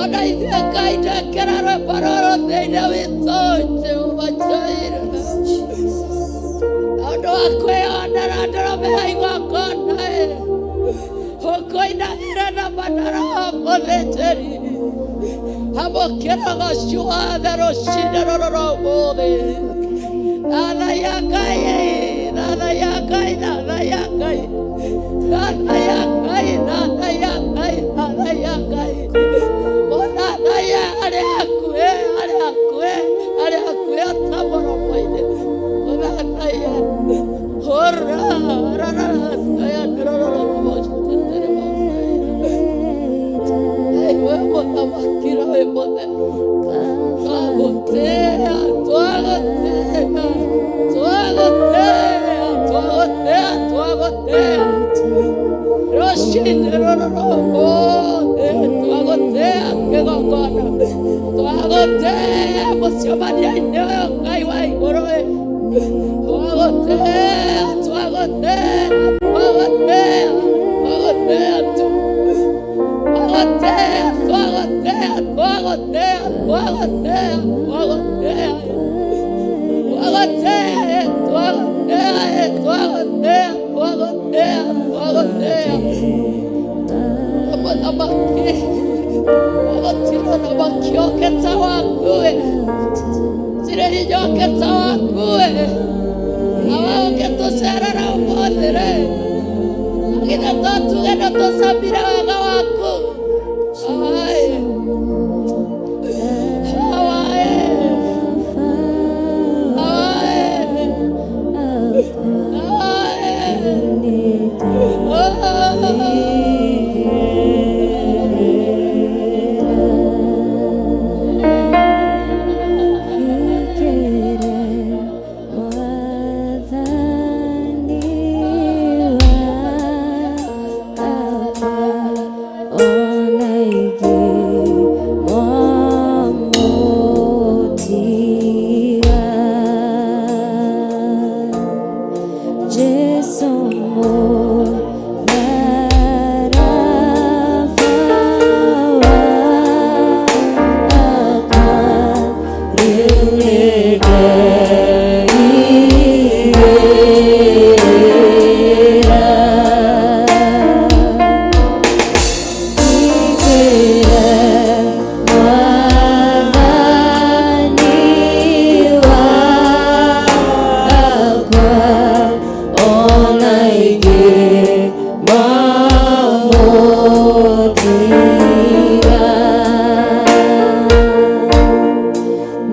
Ona ithuĩ Ngai twĩkĩra rwĩmbo rũrũ thĩinĩ witũ, Jehova Jireh. Ũndũ wa kwĩyonera ndũrũme ya igongona, eh. Ũkũinamĩra na manara mũthĩnjĩri amũkĩra ũgoci wothe rũcinĩ rũrũ rwa ũmũthĩ. Thathaiya Ngai, thathaiya Ngai, thathaiya Ngai, thathaiya Ngai, thathaiya Ngai, thathaiya Ngai. Mũthathaiya arĩ hakuhĩ, arĩ hakuhĩ, arĩ hakuhĩ ota mũromo-inĩ. Mũthathaiya. Hũra, rara, saya, rara, we mũthamaki na wĩ mũtheru. Twagũtĩĩa, twagũtĩĩa, twagũtĩĩa, twagũtĩĩa, twagũtĩĩa. Rũcinĩ rũrũ rwa ũmũthĩ twagũtĩĩa kĩgongona. Twagũtĩĩa mũcemanio-inĩ ũyũ Ngai wa igũrũ ĩ. Twagũtĩĩa, twagũtĩĩa, twagũtĩĩa, twagũtĩĩa tu. Twagũtĩĩa, twagũtĩĩa, twagũtĩĩa, twagũtĩĩa, twagũtĩĩa. Twagũtĩĩa, twagũtĩĩa, twagũtĩĩa, twagũtĩĩa, twagũtĩĩa. Mũthamaki, gũtirĩ ũthamaki ũngĩ ta waku ĩ. Gũtirĩ hinya ũngĩ ta waku ĩ. Awa ũngĩtũcerera ũmũthĩ rĩ. Na githĩ to tuge nĩ tũcamire wega waku. Awa ĩ. Awa ĩ. Awa ĩ. Awa ĩ. Oh.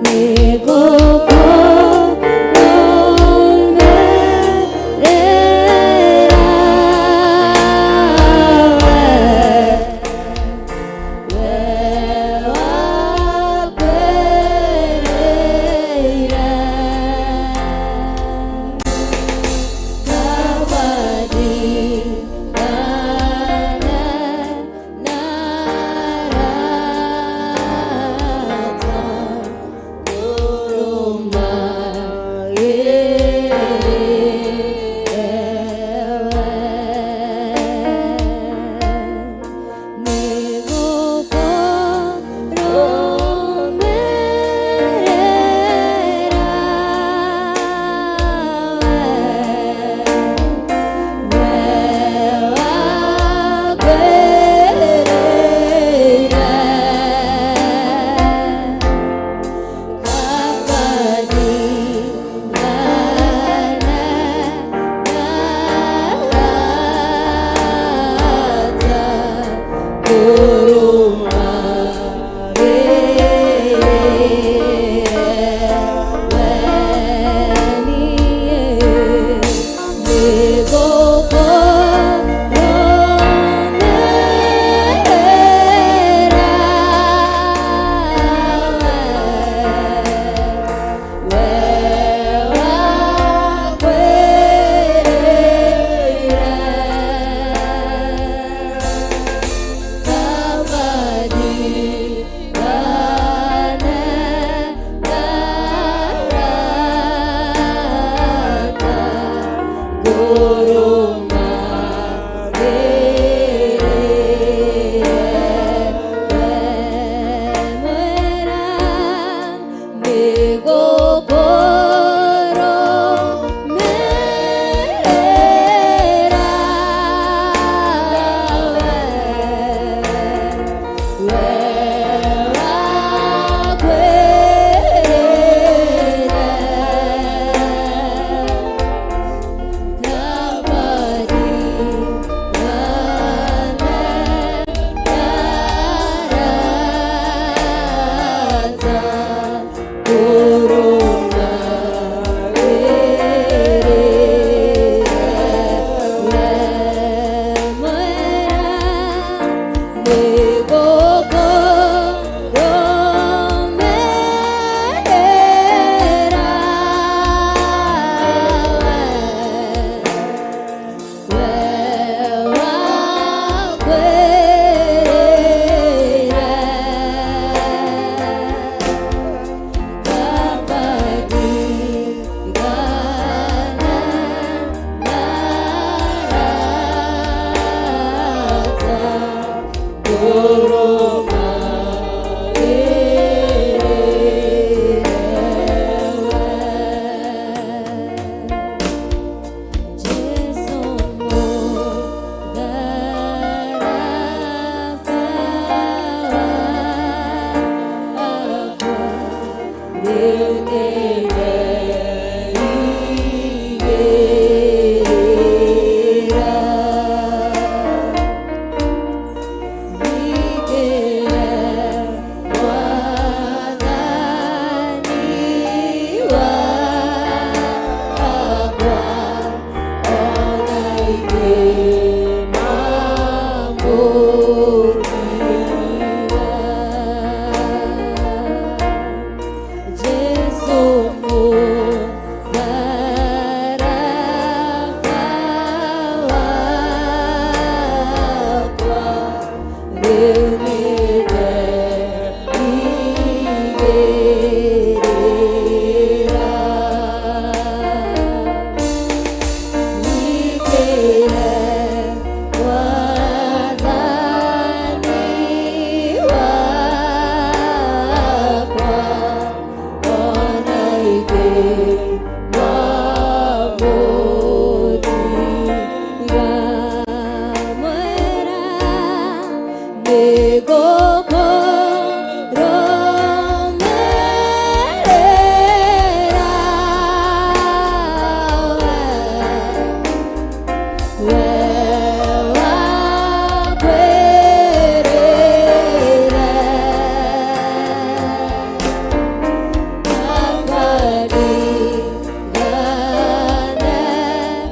Nego Rĩu nĩ